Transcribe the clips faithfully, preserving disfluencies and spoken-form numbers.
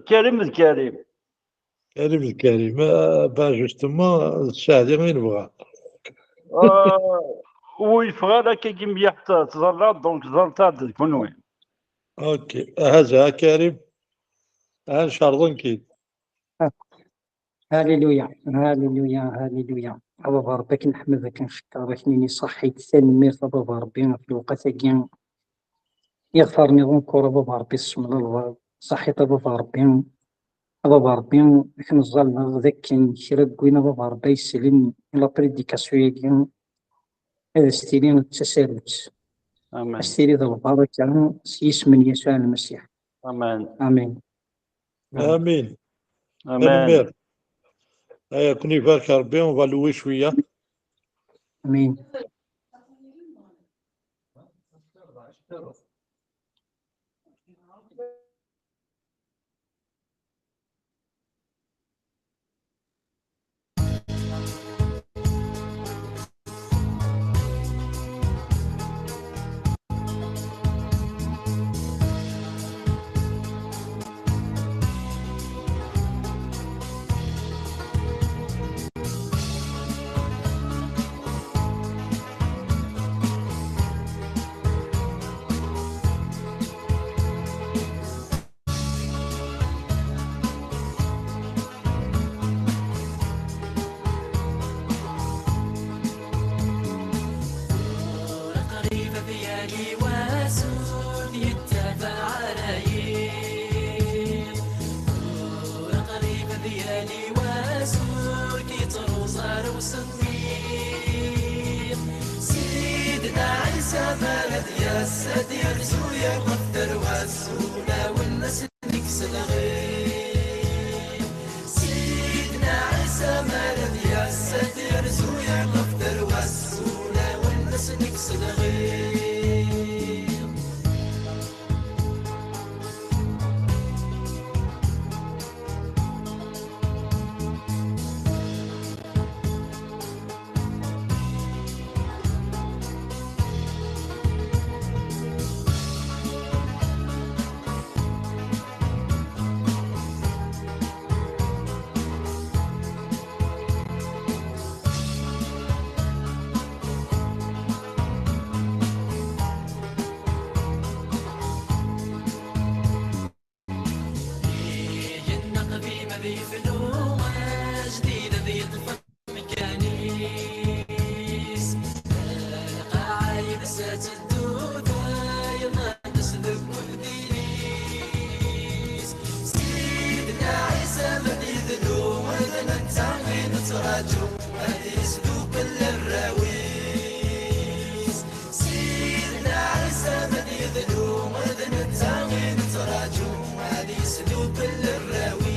Karim d Karim. Karim d Karim. Ah, ben, justement, d Cahdi i nebɣa. Ah, ur yeffeɣ ara akka, mliḥ tẓallat, donc ẓallat d kunwi. Ok. Aha, zha Karim. Aha, ncerḍen-k-id. Haliluya, haliluya, haliluya. A Baba Ṛebbi, ad k-neḥmed, ad k-ncekkeṛ, ad k-nini ṣaḥit, tanemmirt a Baba Ṛebbi ɣef lewqat-agi. Iɣfar-nni encore a Baba Ṛebbi, tessemlaleḍ, ṣaḥit a Baba Ṛebbi. A Baba Ṛebbi, ad k-neẓẓalleɣ d akken kra n win a Baba Ṛebbi ay yeslen i la prédication-agi, ad as-tili d tasarut. Amen. Ad as-tili d lbaraka s yisem n Yasuɛ Lmasiḥ. Amen. Amen. Amin. Amen. Tanemmirt. Aya, ken-ibarek Ṛebbi, on va louer cwiya. Amin. Tura qrib ad yali wass ur d-yettabaɛ ara yiḍ. Tura qrib ad yali wass ur d-yettruẓ ara usemmiḍ. Sidna Ɛisa mi ara d-yas, ad d-yerzu ɣef tarwa-s, ulawen ad sen-ikkes lɣil. Sidna Ɛisa mi ara d-yas, ad d-yerzu ɣef tarwa-s, ulawen ad sen-ikkes lɣil. Yenna qdim ad yeflu, ajdid ad yeṭṭef amkan-is. Lqaɛa yid-s ad teddu, tayeḍ ad tesdukkel diri-s. Sidna Ɛisa ma d-yedlu, d netta i nettraǧu, ad yesdukkel arraw-is. Sidna Ɛisa ma d-yedlu, d netta i nettraǧu, ad yesdukkel arraw-is.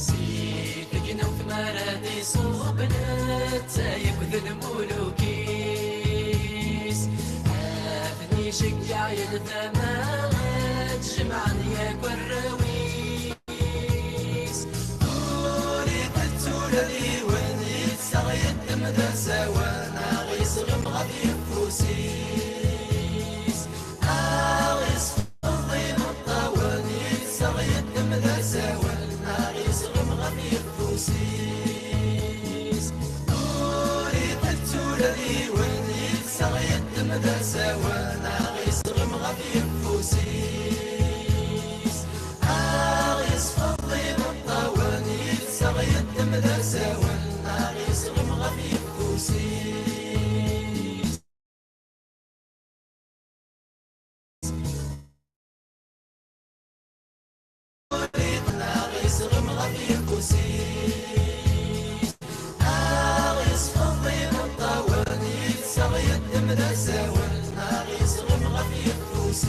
Si tegnewt mi ara d-iṣub netta akked lmuluk-is, ad ten-iceggeɛ yal tama, ad jemɛen yakk arraw-is. Ur itettu ula d yiwen, yettaɣ yeddem d asawen, aɣ isɣem ɣef yeffus-is. Aɣ isfeḍ imeṭṭawen, yettaɣ yeddem d asawen, aɣ isɣem ɣef yeffus-is. Ur itettu ula d yiwen, yettaɣ yeddem d asawen, aɣ isɣem ɣef yeffus-is. Aɣ isfeḍ imeṭṭawen, yettaɣ yeddem d asawen, aɣ isɣem ɣef yeffus-is. Aɣ isfeḍ imeṭṭawen, yettaɣ yeddem d asawen, aɣ isɣem ɣef yeffus.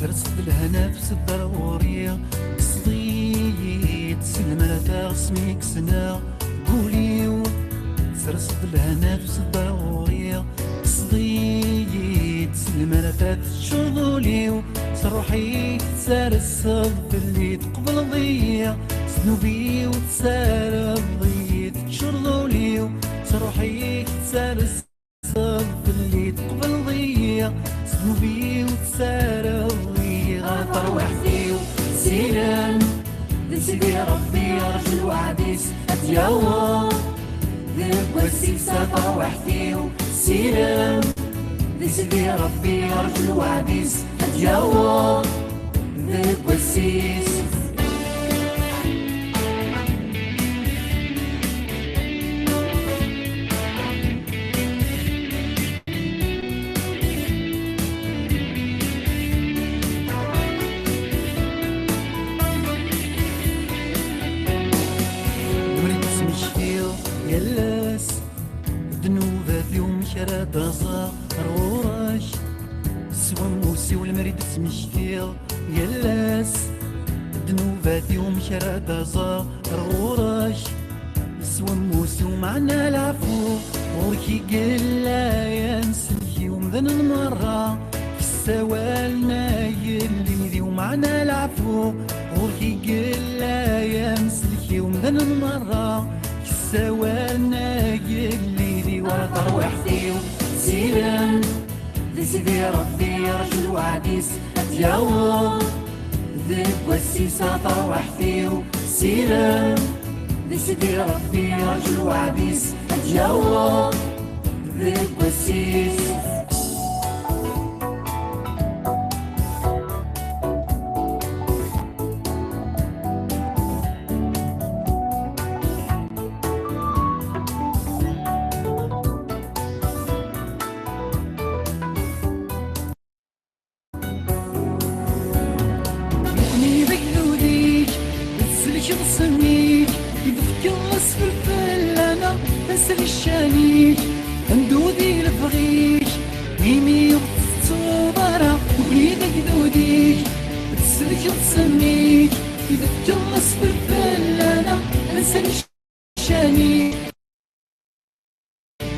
Sers-d lehna f sedder ɣur-i, kkseḍ-iyi-d s lemrata. Asmi k-ssneɣ, gul-iw, sers-d lehna f sedder ɣur-i, kkseḍ-iyi-d s lemrata. Teččuḍ ul-iw s ṛṛuḥ-ik, tserseḍ fell-i, tqebleḍ-iyi s ddnub-iw, tessareḍ-iyi. Teččuḍ ul-iw s ṛṛuḥ-ik, tserseḍ fell-i, tqebleḍ-iyi s ddnub-iw, tessareḍ-iyi ɣer terwiḥt-iw. Sirem di Sidi Ṛebbi, rǧu lweɛd-is ad d-yaweḍ. Deg wass-is a terwiḥt-iw, sirem di Sidi Ṛebbi, rǧu lweɛd-is ad d-yaweḍ. Deg wass-is. Lemmer i d-ttmektiɣ yal ass, ddnubat-iw amek ara d-aẓeɣ ar ɣur-k? S wammus-iw lemmer i d-ttmektiɣ yal ass, ddnubat-iw amek ara d-aẓeɣ ar ɣur-k? S wammus-iw meɛna leɛfu, ɣur-k i yella yamsellek i umdan merra. Kkes awal n agellid-iw meɛna leɛfu, ɣur-k i yella yamsellek i umdan merra. Kkes awal n agellid-iw ar terwiḥt-iw. Sirem di Sidi Ṛebbi, rǧu lweɛd-is ad d-yaweḍ. Deg wass-is a terwiḥt-iw, sirem di Sidi Ṛebbi, rǧu lweɛd-is ad d-yaweḍ. Deg wass-is. Nekni d agdud-ik, d sellek d ṣṣin-ik, i d-tefkiḍ asfel fell-aneɣ, d aselcan-ik, anda ur di lebɣi-k, imi ur tettettuḍ ara. Nekni d agdud-ik, d sellek d ṣṣin-ik, i d-tefkiḍ asfel fell-aneɣ, d aselcan-ik.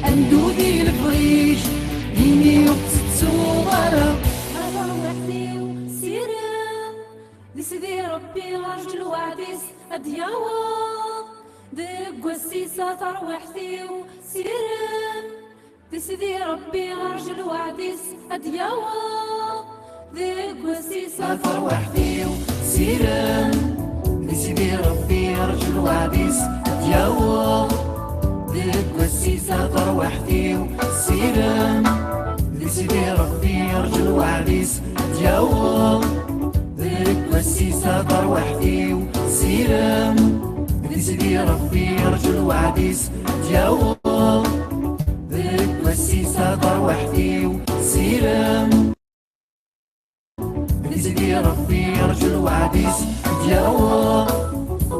Anda ur di lebɣi-k, imi ur tettettuḍ ara. A tarwiḥt-iw, sirem di Sidi Ṛebbi, rǧu lweɛd-is ad d-yaweḍ. Deg wass-is a tarwiḥt-iw, sirem di Sidi Ṛebbi, rǧu lweɛd-is ad d-yaweḍ. Deg wass-is a tarwiḥt-iw, sirem di Sidi Ṛebbi, rǧu lweɛd-is ad d-yaweḍ. Deg wass-is a tarwiḥt-iw, sirem di Sidi Ṛebbi, rǧu lweɛd-is ad d-yaweḍ. Deg wass-is a tarwiḥt-iw, sirem di Sidi Ṛebbi, rǧu lweɛd-is ad d-yaweḍ. Deg wass-is a tarwiḥt-iw, sirem di Sidi Ṛebbi, rǧu lweɛd-is ad d-yaweḍ.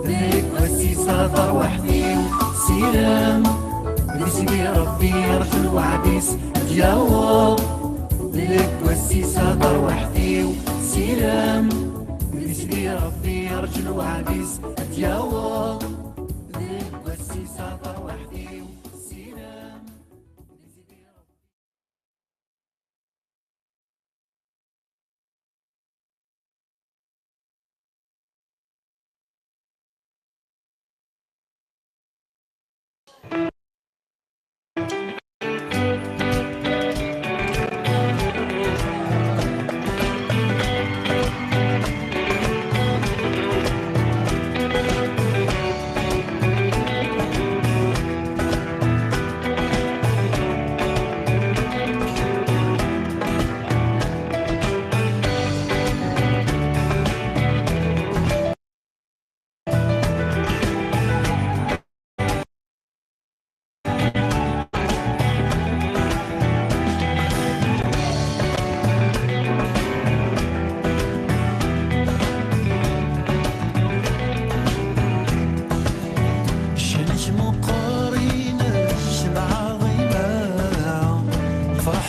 Deg wass-is a tarwiḥt-iw, sirem di Sidi Ṛebbi, rǧu lweɛd-is ad d-yaweḍ. Deg wass-is a tarwiḥt-iw, sirem di Sidi Ṛebbi, rǧu lweɛd-is ad d-yaweḍ. Deg wass-is a tarwiḥt-iw, sirem di Sidi Ṛebbi.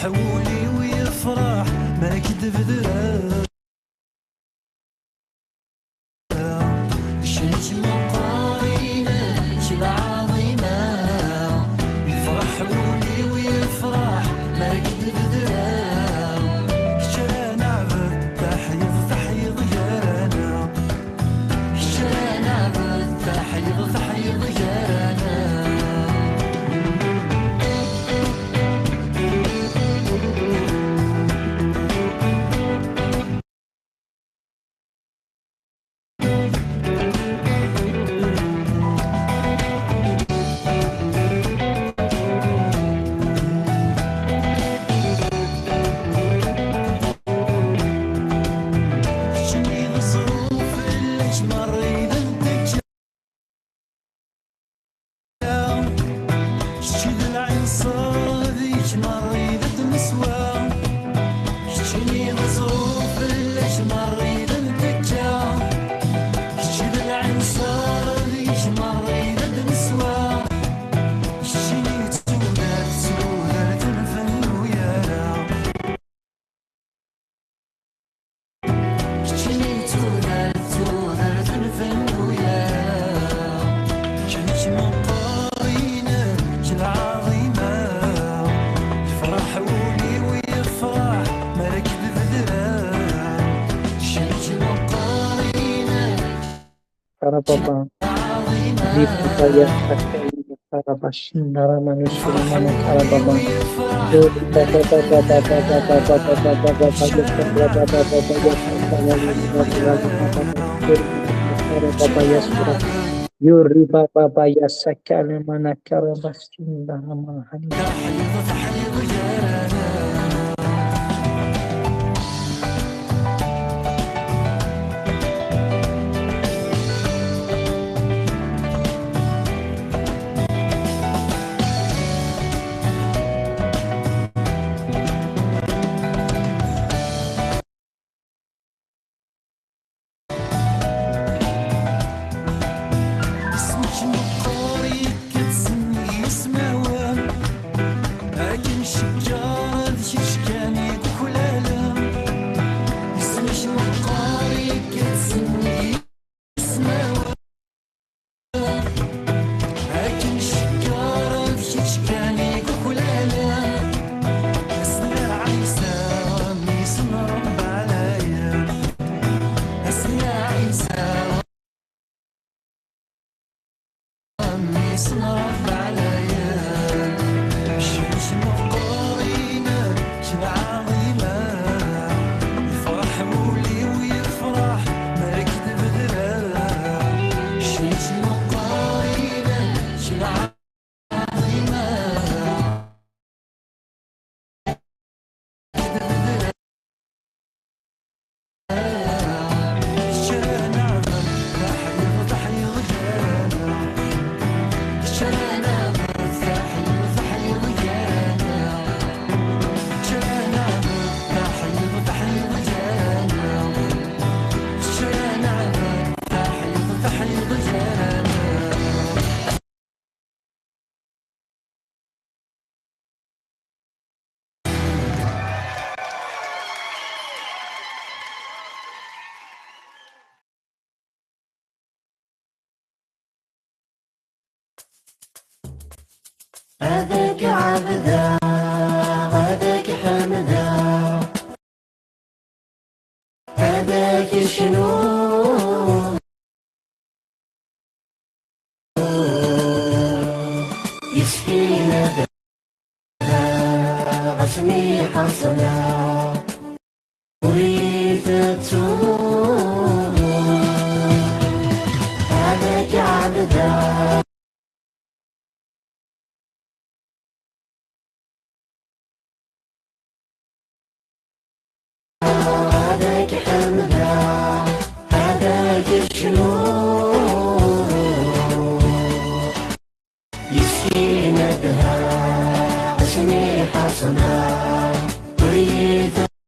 Ul-iw yefreḥ mi ara k-id-bedreɣ. Kečč meqqer ines lɛaḍima, yefreḥ wul-iw yefreḥ mi ara k-id-bedreɣ. Kečč ara neɛbed, taḥyuḍ, taḥyuḍ gar-aneɣ. Kečč ara neɛbed, taḥyuḍ, taḥyuḍ gar-aneɣ. Keččini d ẓẓruf fell-ak merra i d nteǧǧa. Kečč d lɛinṣer deg-k merra i d neswa. Keččini d ẓẓruf fell-ak merra i d nteǧǧa. Kečč d lɛinṣer deg-k merra i d neswa. Keččini d tudert, tudert ur nfennu ara. Keččini d tudert, tudert ur nfennu ara. Kečč meqqer ines lɛaḍima, yefreḥ wul-iw yefreḥ mi ara k-id-bedreɣ. Kečč meqqer ines. Karababa. Di Papaya Sakaya Karabashin Daramanu Surimanu Karababa. Yuri Baba Baya Sakale Mana Karabashin Daramanu. Isem-ik meqqer yekkat s yismawen, akken ccekkeṛ d kečč kan i yuklalen. Isem-ik meqqer yekkat s yismawen, akken ccekkeṛ d kečč kan i yuklalen. Asla Ɛisa, mmi-s n Ṛebbi ɛlayen. Asla Ɛisa, mmi-s n Ṛebbi ɛlayen. Cemc meqqer ines lɛaḍima, yefreḥ wul-iw yefreḥ mi ara k-id-bedreɣ. Cemc meqqer ines lɛaḍima. Ad k-ɛebdeɣ, ad k-ḥemdeɣ, ad k-cnuɣ. Yeskin ad daɣ asmi ḥeṣleɣ, ur itettu. Ad k-ɛebdeɣ. Ad k-ḥemdeɣ, ad k-cnuɣ. Yeskin ad daɣ asmi ḥeṣleɣ, ur itettu.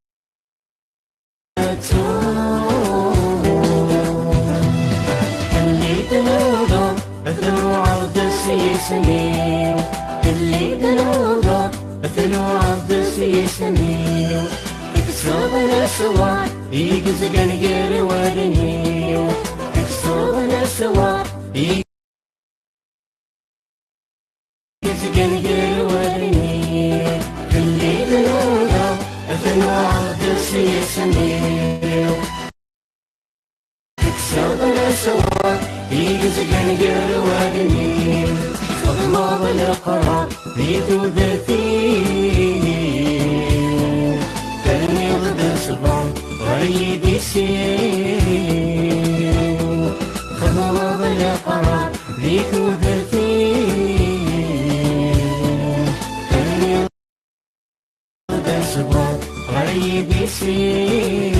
Telli tnudaḍ, tluɛaḍ s yisem-iw. Telli tnudaḍ, tluɛaḍ s Isem-iw, tekkseḍ leswar i yezgan gar wallen-iw. Tekkseḍ leswar i yezgan gar wallen-iw. Fell-i tnuda, tnuɣeḍ s yisem-iw. Tekkseḍ leswar i yezgan gar wallen-iw. Txedmeḍ leqrar di tudert-iw. Terniḍ-d ṣṣber ɣer yidis-iw. Txedmeḍ leqrar di tudert-iw. Terniḍ d aẓwad ɣer yidis-iw.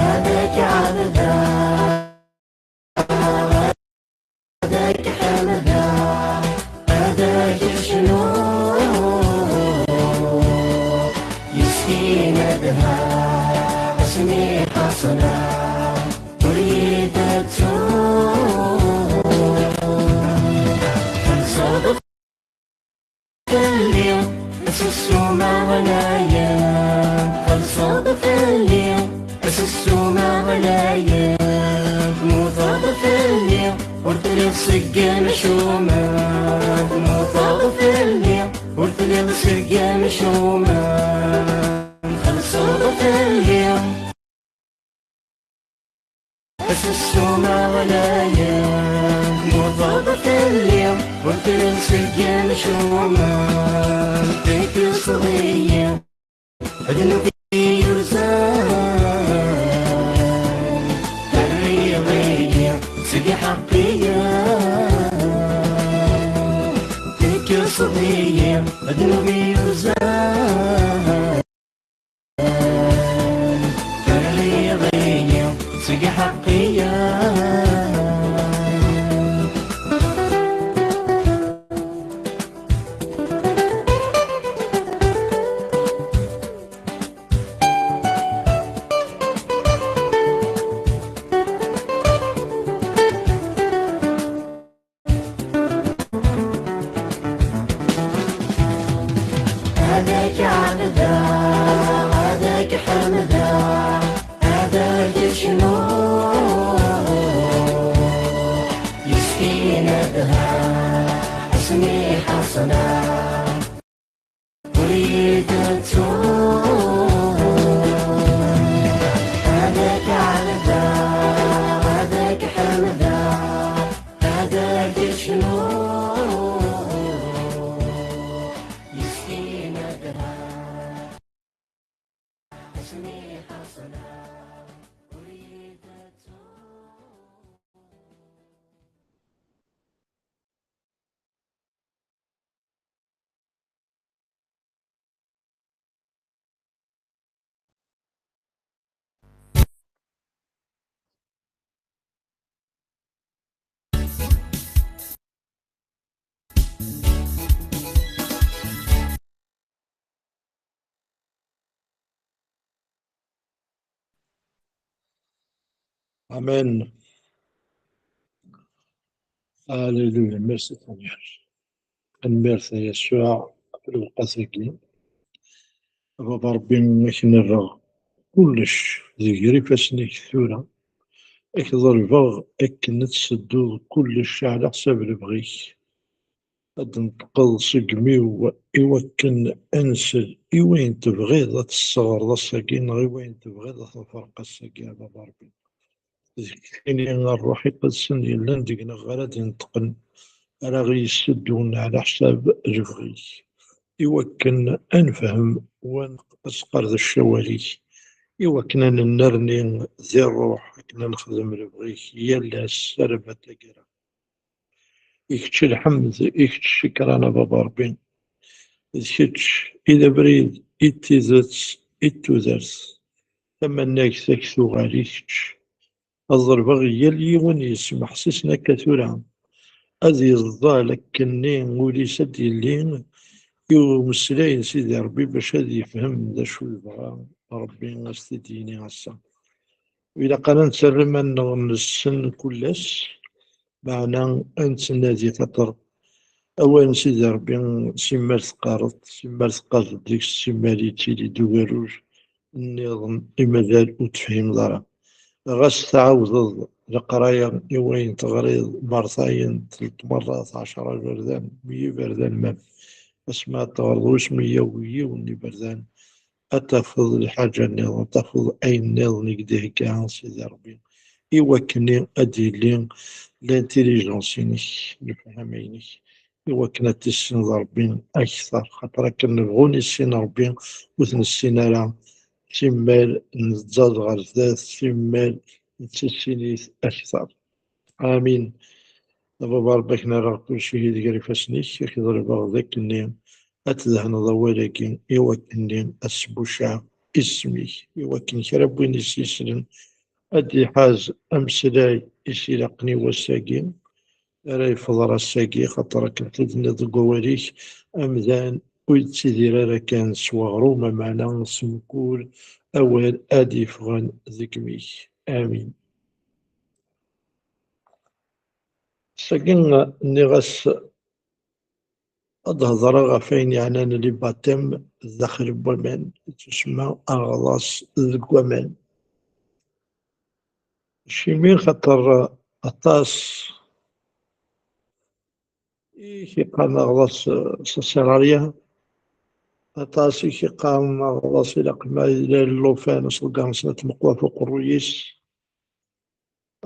Ad k-ɛebdeɣ, ad k-ḥemdeɣ, ad k-cnuɣ. Yeskin ad ha asmi ḥaṣleɣ, ur yi-tettu. Txellṣeḍ fell-i, asusum ɣlayen. Txellṣeḍ fell-i, asusum ɣlayen. Temmuteḍ fell-i, ur telliḍ seg yimcumen. Temmuteḍ fell-i, ur telliḍ seg yimcumen. Txellṣeḍ fell-i. Asusum ɣlayen, temmuteḍ fell-i, ur telliḍ seg yimcumen. Tekkseḍ-iyi ddnub-iw yurzan, terriḍ-iyi seg iḥeqqiyen. Tekkseḍ-iyi ddnub-iw yurzan. Terriḍ-iyi seg iḥeqqiyen. Ad k-ɛebdeɣ, ad k-ḥemdeɣ, ad k-cnuɣ. Yeskin ad ha asmi ḥaṣleɣ, ur yi-tettu. Ad k-ɛebdeɣ, ad k-ḥemdeɣ, ad k-cnuɣ. Yeskin ad ha asmi ḥaṣleɣ, ur yi-tettu. Amen. Alléluia, merci Seigneur. Tanemmirt a Yasuɛ ɣef lewqat-agi. A Baba Ṛebbi, ad k-nerreɣ kullec di ger ifassen-ik tura. Ad k-ḍelbeɣ akken ad tessedduḍ kullec ɛla ḥsab lebɣi-k. Ad d-tenṭqeḍ seg imi-w i wakken ad nsel i wayen tebɣiḍ ad tesseɣreḍ ass-agi neɣ i wayen tebɣiḍ ad t-nferq ass-agi, a Baba Ṛebbi. D keččini a Ṛṛuḥ Iqedsen yellan deg-neɣ ara d-ineṭqen, ara ɣ-yesseddun ɛla ḥsab lebɣi-k, i wakken ad nefhem u ad nesqerdec awal-ik, i wakken ad nennerni di ṛṛuḥ akken ad nexdem lebɣi-k yal ass arma d taggara. I kečč lḥemd, i kečč ccekran a Baba Ṛebbi. D kečč i d abrid, i d tidet, i d tudert. Tamannagt ad k-tuɣal i kečč. Ad ḍelbeɣ i yal yiwen yesmeḥsisen akka tura, ad yeẓḍal akkenni ul-is ad d-yelli i umeslay n Sidi Ṛebbi, bac ad yefhem d acu yebɣa Ṛebbi a s-t-id-yini ass-a. Ilaq-aɣ ad nettarra iman-nneɣ nessen kul ass, meɛna ad nettnadi, xaṭer awal n Sidi Ṛebbi, simmal teqqareḍ, simmal teqqareḍ deg-s, simmal yettili d ugerruj nniḍen i mazal ur tefhimeḍ ara. Ɣas tɛawdeḍ leqraya i wayen teɣriḍ mertayen, tleṭ merrat, ɛecra iberdan, meyya iberdan, ma asmi ad teɣreḍ wis meyya u yiwen n iberdan, ad tafeḍ lḥaǧa nniḍen, ad tafeḍ ayen nniḍen i k-d-ihegga Sidi Ṛebbi, i wakken ad d-yili l'intelligence-inek, lefhama-inek, i wakken ad tissineḍ Ṛebbi akteṛ. Xaṭer akken nebɣu nissin Ṛebbi, ur t-nessin ara, simmal neẓẓad ɣer zdat, simmal nettissin-it akteṛ. Amin. A Baba Ṛebbi, ad k-nerr kulci deg ifassen-ik, ad k-ḍelbeɣ d akkenni ad tdehneḍ awal-agi, i wakkenni ad sbucɛeɣ isem-ik, i wakken kra n win i s-yeslen ad d-iḥaz ameslay i s-ilaqen i wass-agi, ara yefḍer ass-agi, xaṭer akken tenniḍ deg wawal-ik, amdan ur yettidir ara kan s weɣrum, ameɛna s mkul awal ad d-yeffɣen deg imi-k. Amin. Sagi nniɣ-as ad d-hedreɣ ɣef wayen yeɛnan les baptêmes daxel n waman, yettusemma aɣḍas deg waman. Acimi? Xaṭer aṭas i k-iqqaren aɣḍas s asirarya, aṭas i k-iqqaren aɣḍas ilaq ma yella llufan aṣeggaren-nsen ad tmeqqer ɣef uqerruy-is.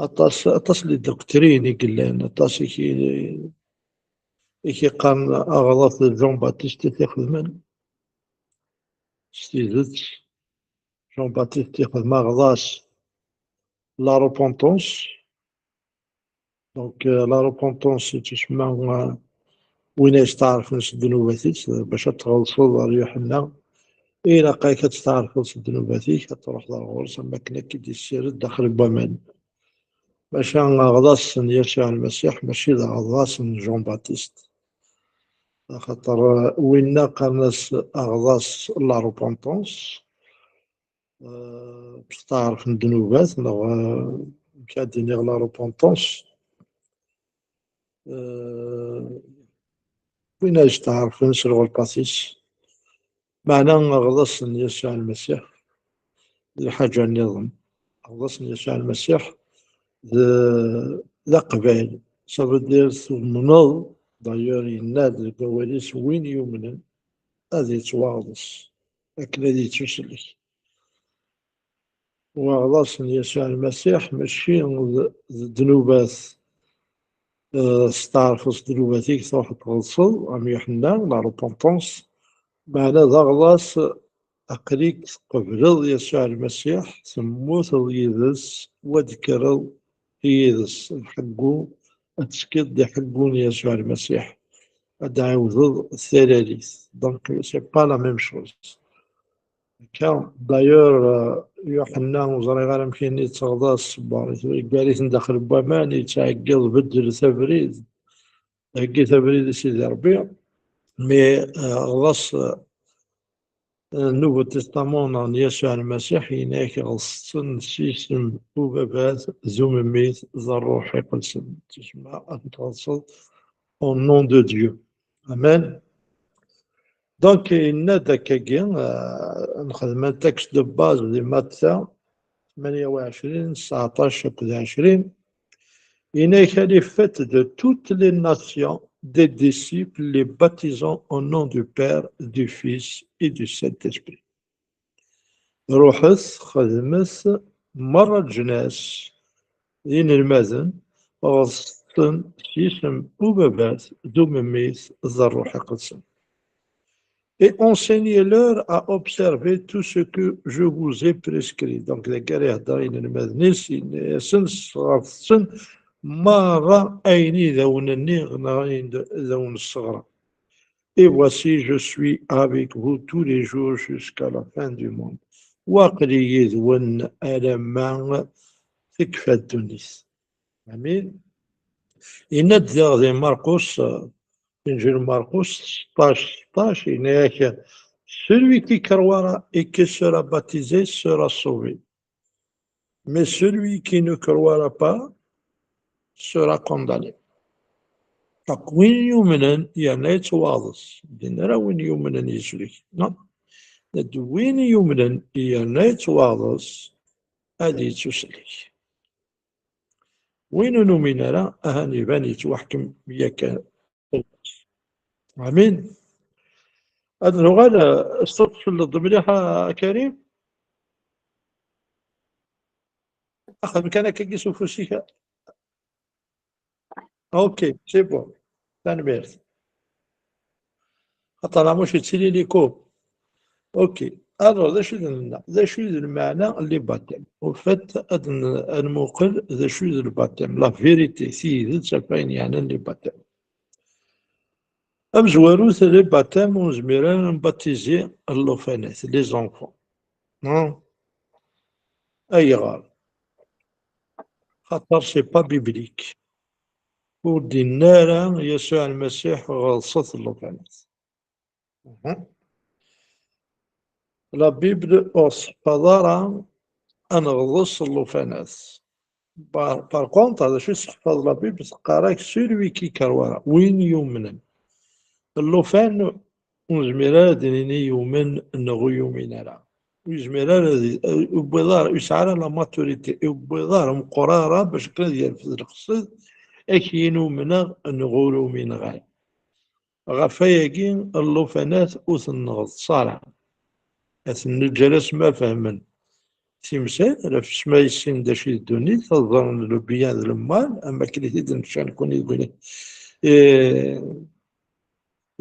Aṭas, aṭas n les doctrines i yellan, aṭas i k-, i k-iqqaren aɣḍas d Jean Baptiste i t-ixedmen. S tidet, Jean Baptiste ixdem aɣḍas la repentance. Donc, euh, la repentance, yettusemma, euh, win ay yesteɛṛfen s ddnubat-is, euh, bac ad tɣelṣeḍ ɣer Yuḥenna, ilaq-ak ad testeɛṛfeḍ s ddnubat-ik, ad truḥeḍ ar ɣur-s, am wakken ad k-id-yessired daxel n waman. Maca aɣḍas n Yasuɛ Lmasiḥ mačči d aɣḍas n Jean Baptiste. Axaṭer, euh, winna qqaren-as aɣḍas la repentance, euh, testeɛṛef n ddnubat, neɣ, euh, amek ad d-iniɣ, la repentance. Euh, win ay yesteɛṛfen s lɣelṭat-is. Meɛna aɣḍas n Yasuɛ Lmasiḥ d lḥaǧa nniḍen. Aɣḍas n Yasuɛ Lmasiḥ d, d aqbal. Ça veut dire tumneḍ, d'ailleurs, yenna-d deg wawal-is, win yumnen ad yettwaɣḍes akken ad yettusellek. Waɣḍas n Yasuɛ Lmasiḥ mačči d, d ddnubat, eh, testeɛṛfeḍ s ddnubat-ik, truḥeḍ tɣelṣeḍ, am Yuḥenna, la repentance, meɛna d aɣḍas aql-ik tqebleḍ Yasuɛ Lmasiḥ, temmuteḍ yid-s, wa d-tekkreḍ yid-s lḥeggu, ad tekkiḍ di ḥeggu n Yasuɛ Lmasiḥ, ad d-ɛiwdeḍ talalit. Donc, c'est pas la même chose. Akka, d'ailleurs, euh, Yuḥenna, ur ẓriɣ ara amek ini yettaɣḍas, bon, yeggar-iten daxel n waman, yettɛeggiḍ, beddlet abrid, heggit abrid i Sidi Ṛebbi. Mais, euh, ɣḍas, euh, Nouveau Testament neɣ n Yasuɛ Lmasiḥ, yenna-ak ɣeṣṣen s yisem Ubabat, d Umemmit, d Ṛṛuḥ Iqedsen. Tusma ad tɣeṣṣeḍ au nom de Dieu. Amen. Donc, yenna-d akkagi, euh, nxedm un texte de base di Matta ثمانية وعشرين, تسعطاش akked ɛecrin. Yenna-ak: Allez, faites de toutes les nations des disciples, les baptisant au nom du Père, du Fils et du Saint-Esprit. Ruḥet, xedmet merra leǧnas d inelmaden, ɣeṣṣen s yisem Ubabat, d Umemmit, d Ṛṛuḥ Iqedsen. Et enseignez-leur à observer tout ce que je vous ai prescrit. Donc, dagi ara ihedder i yinelmaden-is, yenna-yasen: Sɣerten merra ayen i d awen-nniɣ neɣ ayen d, d awen-sseɣreɣ. Et voici, je suis avec vous tous les jours jusqu'à la fin du monde. Waqli yid-wen alamma tekfa ddunit. Amin. Yenna-d diɣ di Marqus, euh, Injil Marqus seṭṭac seṭṭac, yenna-yak, celui qui croira et qui sera baptisé sera sauvé. Mais celui qui ne croira pas sera condamné. Donc, win yumnen yerna yettwaɣḍes, din ara win yumnen yeslek. Non. D win yumnen yerna yettwaɣḍes, ad yettuslek. Win ur numin ara, ahan iban yettwaḥkem yakan. Amin. Ad nuɣal, eh, s tselleḍ mliḥ, a Karim? Axdem kan akkagi s ufus-ik. Ok, c'est bon. Tanemmirt. Xaṭer Ramuc yettili liko. Ok. Alors, d acu i d nenna? D acu i d lmeɛna n le baptême? Au fait, ad n-, ad nmuqel d acu i d le baptême. La vérité, tidet ɣef wayen yeɛnan le baptême. Amezwaru, le baptême, ur nezmir ara ad nbatizi llufanat, les enfants. Non? Ayɣer? Xaṭer c'est pas biblique. Ur d-yenni ara Yasuɛ Lmasiḥ ɣeḍset llufanat. Mhm. La Bible ur tseḥfaḍ ara ad neɣḍes llufanat. Par, par contre, d acu i tseḥfaḍ la Bible, teqqar-ak celui qui croira, win yumnen. Llufan ur nezmir ara ad nini yumen neɣ ur yumin ara. Ur yezmir ara ad, ur yewwiḍ ara, ur yesɛi ara la maturité, ur yewwiḍ ara, ur meqqer ara bac akken ad yerfed leqsed, akken umneɣ neɣ ur umineɣ ara. Ɣef wayagi, llufanat ur ten-neɣḍes ara. Ad ten-neǧǧ ala s ma fehmen timsal, ɣef s ma yessin d acu i d ddunit, ad ẓren le bien d le mal, am akken i t-id-nečča nekkni deg win, eh,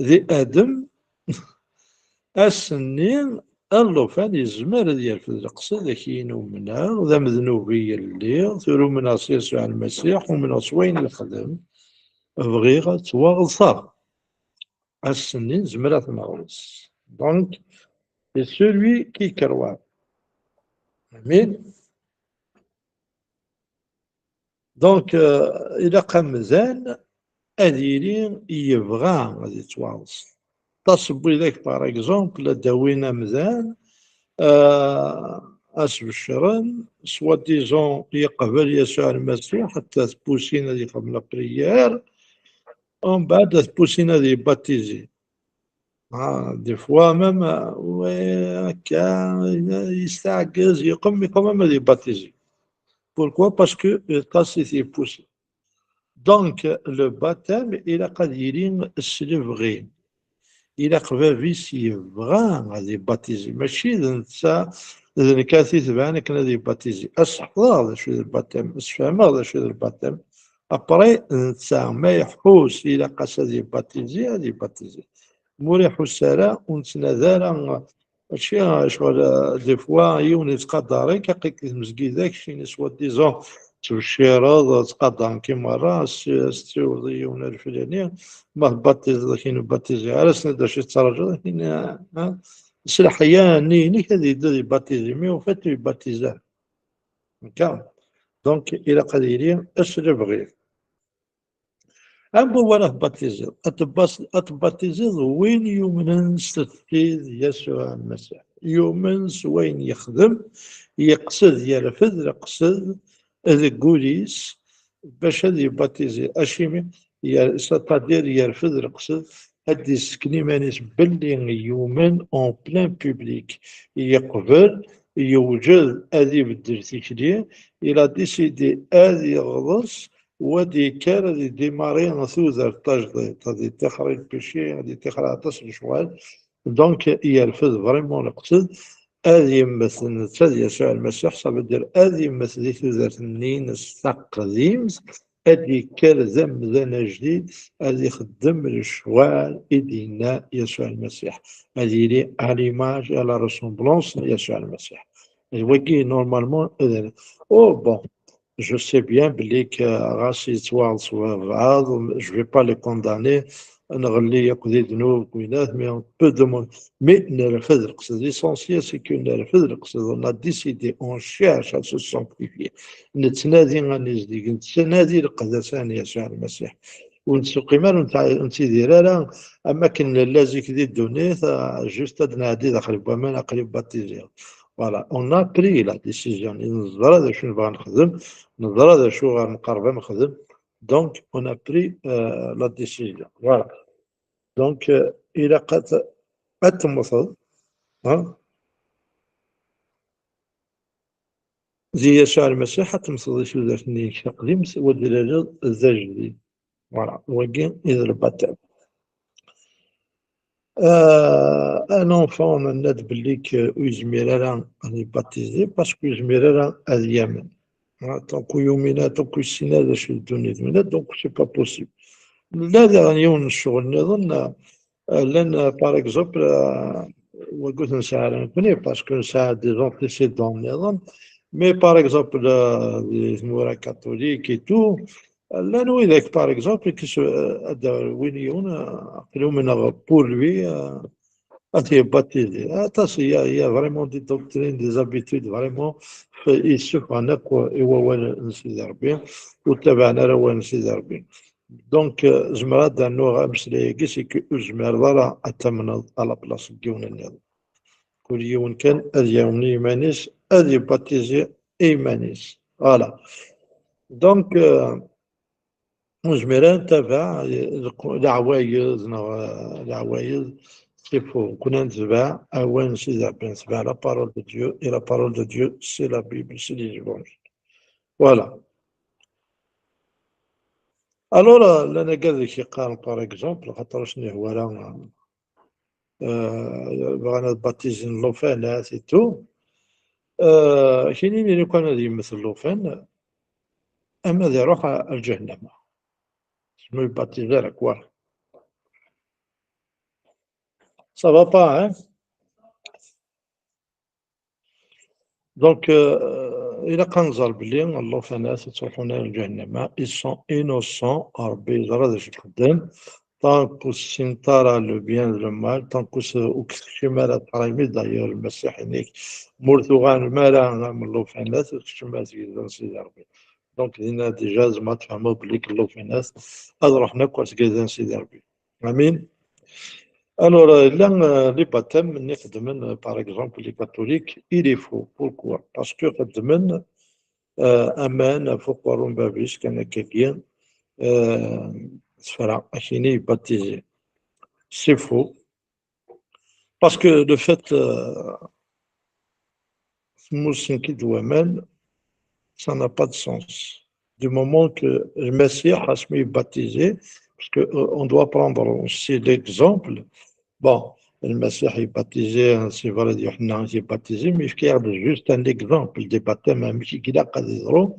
di Adem, ass-nni, allufan yezmer ad yerfed leqsed, akin umneɣ, d amednub i lliɣ, tura umneɣ s Yasuɛ Lmasiḥ, umneɣ s wayen yexdem, bɣiɣ ad ttwaɣeḍseɣ. Ass-nni nezmer ad t-neɣḍes. Donc, c'est celui qui croit. Amin. Donc, euh, ilaq amdan ad yili yebɣa ad yettwaɣeḍs. Aṭas n widak, par exemple, ad d-awin amdan, euh, ad s-beccren, soi-disant yeqbel Yasuɛ Lmasiḥ, ḥatta tpusin ad yexdem la prière, umbeɛd ad tpusin ad yebatizi. Ah, des fois même, euh, ouais, akka, yesteɛgez, yeqqim, mais quand même ad yebatizi. Pourquoi? Parce que, euh, aṭas i t-yeppusin. Donc, le baptême, ilaq ad yili s lebɣi. Ilaq bab-is yebɣa ad yebatizi. Mačči d netta, d nekk ad t-itebɛen akken ad yebatizi. Ad sḥefḍeɣ d acu i d lbatem, ad sfehmeɣ d acu i d lbatem. Après, netta ma iḥus ilaq-as ad yebatizi, ad yebatizi. Ma ur iḥus ara, ur nettnadi ara. Mačči ccɣel, euh, des fois, yiwen yettqadar-ik, aql-ik di tmezgida, keččini soi-disant tettbeccireḍ, ttqadaren-k i merra, as-, as-tessiwleḍ i yiwen ar lflani, ma tbatizeḍ, akin ur batiziɣ ara, as-nniḍ d acu i tettraǧuḍ, akin, ah, ah, s leḥya-nni-inek ad yeddu ad yebatizi, mais au fait ur yebatiz ara. Akka. Donc, ilaq ad yili s lebɣi. Am wawal ad tbatiziḍ. Ad tbas-, ad tbatiziḍ win yumnen s Tefti d Yasuɛ Lmasiḥ. Yumen s wayen yexdem, yeqsed, yerfed leqsed deg wul-is bac ad yebatizi. Acimi? Yer-, c'est-à-dire yerfed leqsed, ad d-yessken iman-is belli yumen en plein public. Yeqbel, yewjed ad ibeddel tikli, il a décidé ad yeɣḍes, u ad yekker ad idimari tudert tajdidt, ad ittixer i lpici, ad ittixer aṭas n lecɣal. Donc, yerfed vraiment leqsed, ad yemmet netta d Yasuɛ Lmasiḥ, ça veut dire ad yemmet di tudert-nni-ines taqdimt, ad yekker d amdan ajdid, ad ixeddem lecɣal i d-yenna Yasuɛ Lmasiḥ. Ad yili à l'image et à la ressemblance n Yasuɛ Lmasiḥ. D wagi, normalement, ad, oh, bon, je sais bien belli que ɣas yettwaɣeḍ s wabɛaḍ, je vais pas les condamner, nɣelli akk di ddnub, winat, mais on peut demander, mais nerfed leqsed. L'essentiel, c'est que nerfed leqsed. On a décidé, on cherche à se sanctifier. Nettnadi ad nezdig, nettnadi leqdasa n Yasuɛ Lmasiḥ. Ur nettseqqim ara, ur nettɛa-, ur nettidir ara am akken nella zik di ddunit, ah, juste ad nɛeddi daxel n waman, aql-i baptiziɣ. Voilà, on a pris la décision. Neẓra d acu nebɣa nexdem, neẓra d acu ɣer nqerreb ad nexdem. Donc, on a pris, euh, la décision. Voilà. Donc, euh, ilaq ad, ad temmteḍ, hein? Di Yasuɛ Lmasiḥ, ad temmteḍ i tudert-nni-inek taqdimt, wa d-ilaliḍ d ajdid. Voilà, wagi i d lbaṭel. Euh, un enfant, nenna-d belli k-, ur yezmir ara ad ibatizi, parce que ur yezmir ara ad yamen. Voilà, tant que ur yumin ara, tant que ur yessin ara d acu d ddunit, donc c'est pas possible. Nella daɣen yiwen n ccɣel nniḍen, euh, llan, euh, par exemple, euh, wagut nesɛa ara nekni, parce que nesɛa des antécédents nniḍen, mais par exemple, euh, di tmura catholique et tout, llan widak, par exemple, qui se, euh, ad d-awin yiwen, euh, aql-i umneɣ pour lui, euh, ad t-yebatizi. Aṭas, il y a, il y a vraiment des doctrines, des habitudes, vraiment, f-, yessufɣen akk i wawal n Sidi Ṛebbi, ur ttabaɛen ara awal n Sidi Ṛebbi. Donc, euh, zemreɣ ad d-rnuɣ ameslay-agi, c'est que ur tezmireḍ ara ad tamneḍ à la place n yiwen nniḍen. Kul yiwen kan ad yamen i yiman-is, ad yebatizi i yiman-is. Voilà. Donc, euh, ur nezmir ara ad ntabaɛ leɛwayed neɣ, euh, leɛwayed, c'est faux. Nekni ad netbeɛ awal n Sidi Ṛebbi, netbeɛ la parole de Dieu, et la parole de Dieu, c'est la Bible, c'est les évangiles. Voilà. Alors, euh, llan agad i k-yeqqaren, par exemple, xaṭer ur sen-yehwa ara, euh, euh, bɣan ad batizen llufan et tout. Euh, kini mi lukan ad yemmet llufan, ama ad iruḥ ar, ar lǧahennama. Ur yebatiz ara, quoi. Ça va pas, hein? Donc, euh, ilaq ad nẓer belli llufanat ttruḥun ar lǧahennama, ils sont innocents, Ṛebbi yeẓra d acu i xeddmen. Tant que ur tessint ara le bien d le mal, tant que ur s-, ur k-tekcim ara tṛimit, d'ailleurs, Lmasiḥ yenna-k, ma ur tuɣalem ara am llufanat, ur tkeččmem ara deg yidles n Sidi Ṛebbi. Donc, dinna, déjà, tzemreḍ ad tfehmeḍ belli llufanat ad ruḥen akk ar tgada n Sidi Ṛebbi. Amin. Alors, euh, llan, euh, les baptêmes nni xeddmen, euh, par exemple, les catholiques, il est faux. Pourquoi? Parce que xeddmen, euh, aman ɣef uqerru n bab-is kan akkagi, euh, tefra, akini baptisé. C'est faux. Parce que le fait, euh, tmussen-k-id waman, ça n'a pas de sens. Du moment que Lmasiḥ, asmi yebatizi, parce que, euh, on doit prendre aussi l'exemple. Bon, Lmasiḥ yebatizi, c'est vrai, d Yuḥenna i yebatizi, mais yefka-aɣ-d juste un exemple des baptêmes, amek i ilaq ad yeḍru.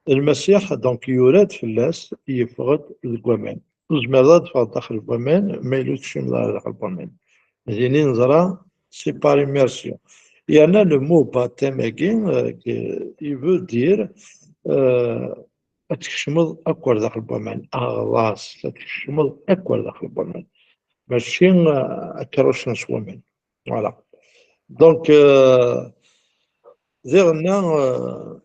Lmasiḥ, donc, yura-d fell-as, yeffeɣ-d deg waman. Ur tezmireḍ ad teffɣeḍ daxel n waman, ma yella ur tekcimeḍ ara daxel n waman. Din i neẓra, c'est par immersion. Yerna le mot baptême-agi, euh, que, il veut dire, euh, ad tkecmeḍ akk ar daxel n waman. Aɣḍas, ad tkecmeḍ akk ar daxel n waman. Mačči, euh, ad k-ruccen s waman. Voilà. Donc, euh, diɣenna, euh,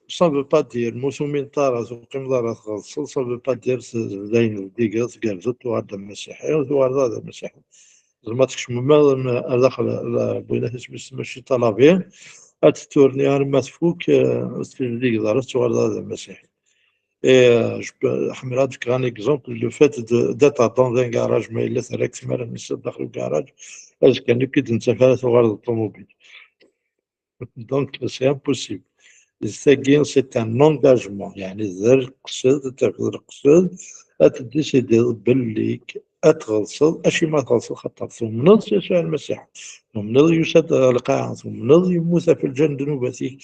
ça veut pas dire, ma ur tumineḍ ara, ur teqqimeḍ ara tɣeḍseḍ, ça veut pas dire s-, d ayen zeddigeḍ, tgerrzeḍ, tuɣal d amasiḥi, ur tuɣaleḍ ara d amasiḥi. Tzemreḍ ad tkecmeḍ ma, ma, ar daxel, la, win isem-is, mačči ṭalabi, ad tetturni arma tfuk, euh, ur tezdigeḍ ara, tuɣaleḍ ara d amasiḥi. Et, euh, je peux, ḥemmleɣ ad d-fkeɣ un exemple, le fait de, d'être dans un garage, ma yella terra-k tmara ad tmessiḍ daxel ugaraj, azekka-nni ur k-id-nettaf ara, tuɣaleḍ d ṭumubil. Donc, c'est impossible. Tagi, c'est un engagement. Yeɛni, d leqsed, ad tafeḍ leqsed, ad tdisidiḍ belli ad tɣelṣeḍ. Acimi ad tɣelṣeḍ? Xaṭer tumneḍ s Yasuɛ Lmasiḥ. Tumneḍ yusa-d ɣer lqaɛa. Tumneḍ yemmut ɣef lǧal n ddnubat-ik.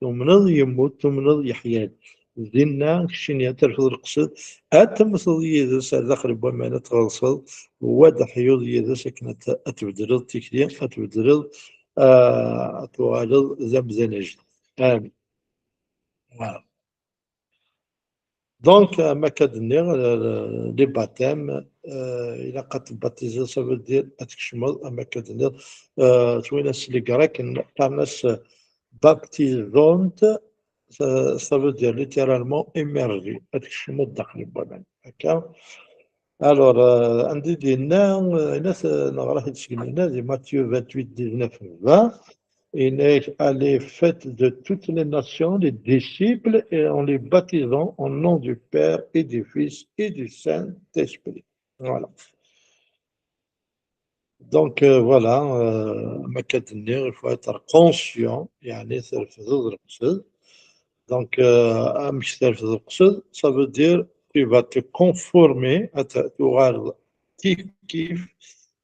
Tumneḍ yemmut, tumneḍ yeḥya-d. Dinna, keččini ad terfeḍ leqsed, ad temmteḍ yid-s ar daxel n waman, ad tɣelṣeḍ, wa ad teḥyuḍ yid-s akken ad t-, ad tbeddleḍ tikli, ad tbeddleḍ, ah, ad tuɣaleḍ d amdan ajdid. Amin. Voilà. Donc, am akka d-nniɣ, euh, les baptêmes, euh, ilaq ad tbatiziḍ, ça veut dire ad tkecmeḍ, am akka d-tenniḍ, euh, twin-as les Grecs qqaren-as baptizont, ça, ça veut dire littéralement émerger, ad tkecmeḍ daxel n waman, akka. Alors, euh, anda i d-yenna, euh, yenna-t, euh, neɣra-t-id seg dinna, di Matthieu vingt-huit dix-neuf vingt, yenna-ak, allez, faites de toutes les nations les disciples et en les baptisant au nom du Père et du Fils et du Saint-Esprit. Voilà. Donc, euh, voilà, euh, ma akka d-nniɣ, il faut être conscient, يعني, terfdeḍ leqsed. Donc, euh, amek terfdeḍ leqsed, ça veut dire tu vas te conformer, ad t-, tuɣaleḍ kif kif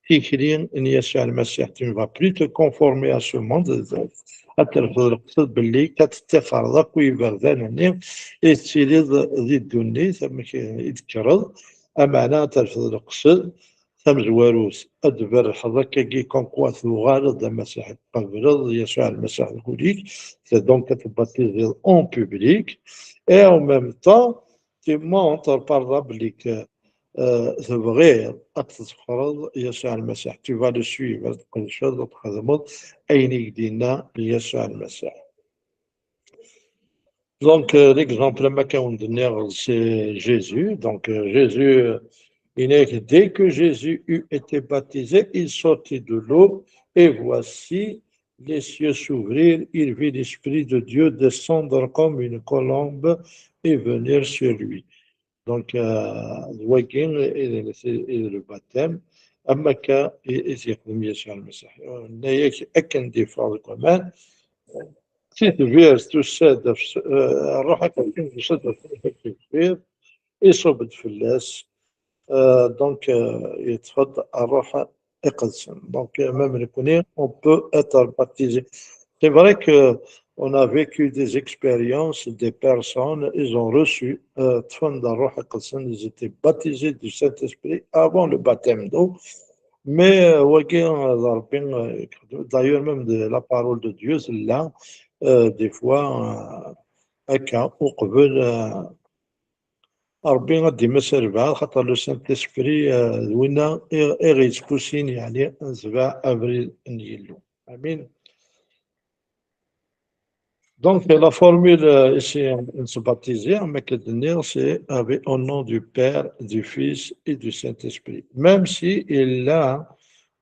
tikli n Yasuɛ Lmasiḥ. Tu ne vas plus te conformer à ce monde. Ad terfdeḍ leqsed belli ad teṭṭixreḍ akk iberdan-nni i tettiliḍ di ddunit, amek i d-tekkreḍ. Ameɛna ad terfdeḍ leqsed, tamezwarut, ad d-tberrḥeḍ akkagi comme quoi tuɣaleḍ d amasiḥi, tqableḍ Yasuɛ Lmasiḥ deg wul-ik, c'est donc ad tbatiziḍ en public, et en même temps, tu montres par là belli que, euh, tebɣiḍ ad tḍefreḍ Yasuɛ Lmasiḥ. Tu vas le suivre, ad tqedceḍ, ad txedmeḍ ayen i k-d-yenna Yasuɛ Lmasiḥ. Donc, euh, l'exemple, am akka wen-d-nniɣ, c'est Jésus. Donc, euh, Jésus, euh, il est, dès que Jésus eut été baptisé, il sortit de l'eau, et voici, les cieux s'ouvrirent, il vit l'Esprit de Dieu descendre comme une colombe et venir sur lui. Donc, euh, d wagi i, i, i d le baptême. Am akka i, i t-yexdem Yasuɛ Lmasiḥ. Yenna-yak akken d-yeffeɣ deg waman, si tbirt tusa-d ɣef s-, euh, ṛṛuḥ aqedsen tusa-d ɣef s-, iṣubb-d fell-as. Euh, donc, euh, yeṭṭef-d ṛṛuḥ iqedsen. Donc, euh, même nekkni, on peut être baptisé. C'est vrai que on a vécu des expériences, des personnes, ils ont reçu, euh, ṭṭfen-d ṛṛuḥ iqedsen, ils étaient baptisés du Saint-Esprit avant le baptême d'eau. Mais, euh, wagi, euh, d Ṛebbi, euh, d'ailleurs, même de la parole de Dieu, celle-là, euh, des fois, euh, akka, uqbel, euh, Ṛebbi ad d-immas albeɛḍ, xaṭer le Saint-Esprit, euh, d winna i, i ɣ-yettpusin, yeɛni, ad netbeɛ abrid n Yillu. Amin. Donc, la formule, euh, ici, n se baptiser, am akka d-nniɣ, c'est avec, au nom du Père, du Fils et du Saint-Esprit. Même si il a,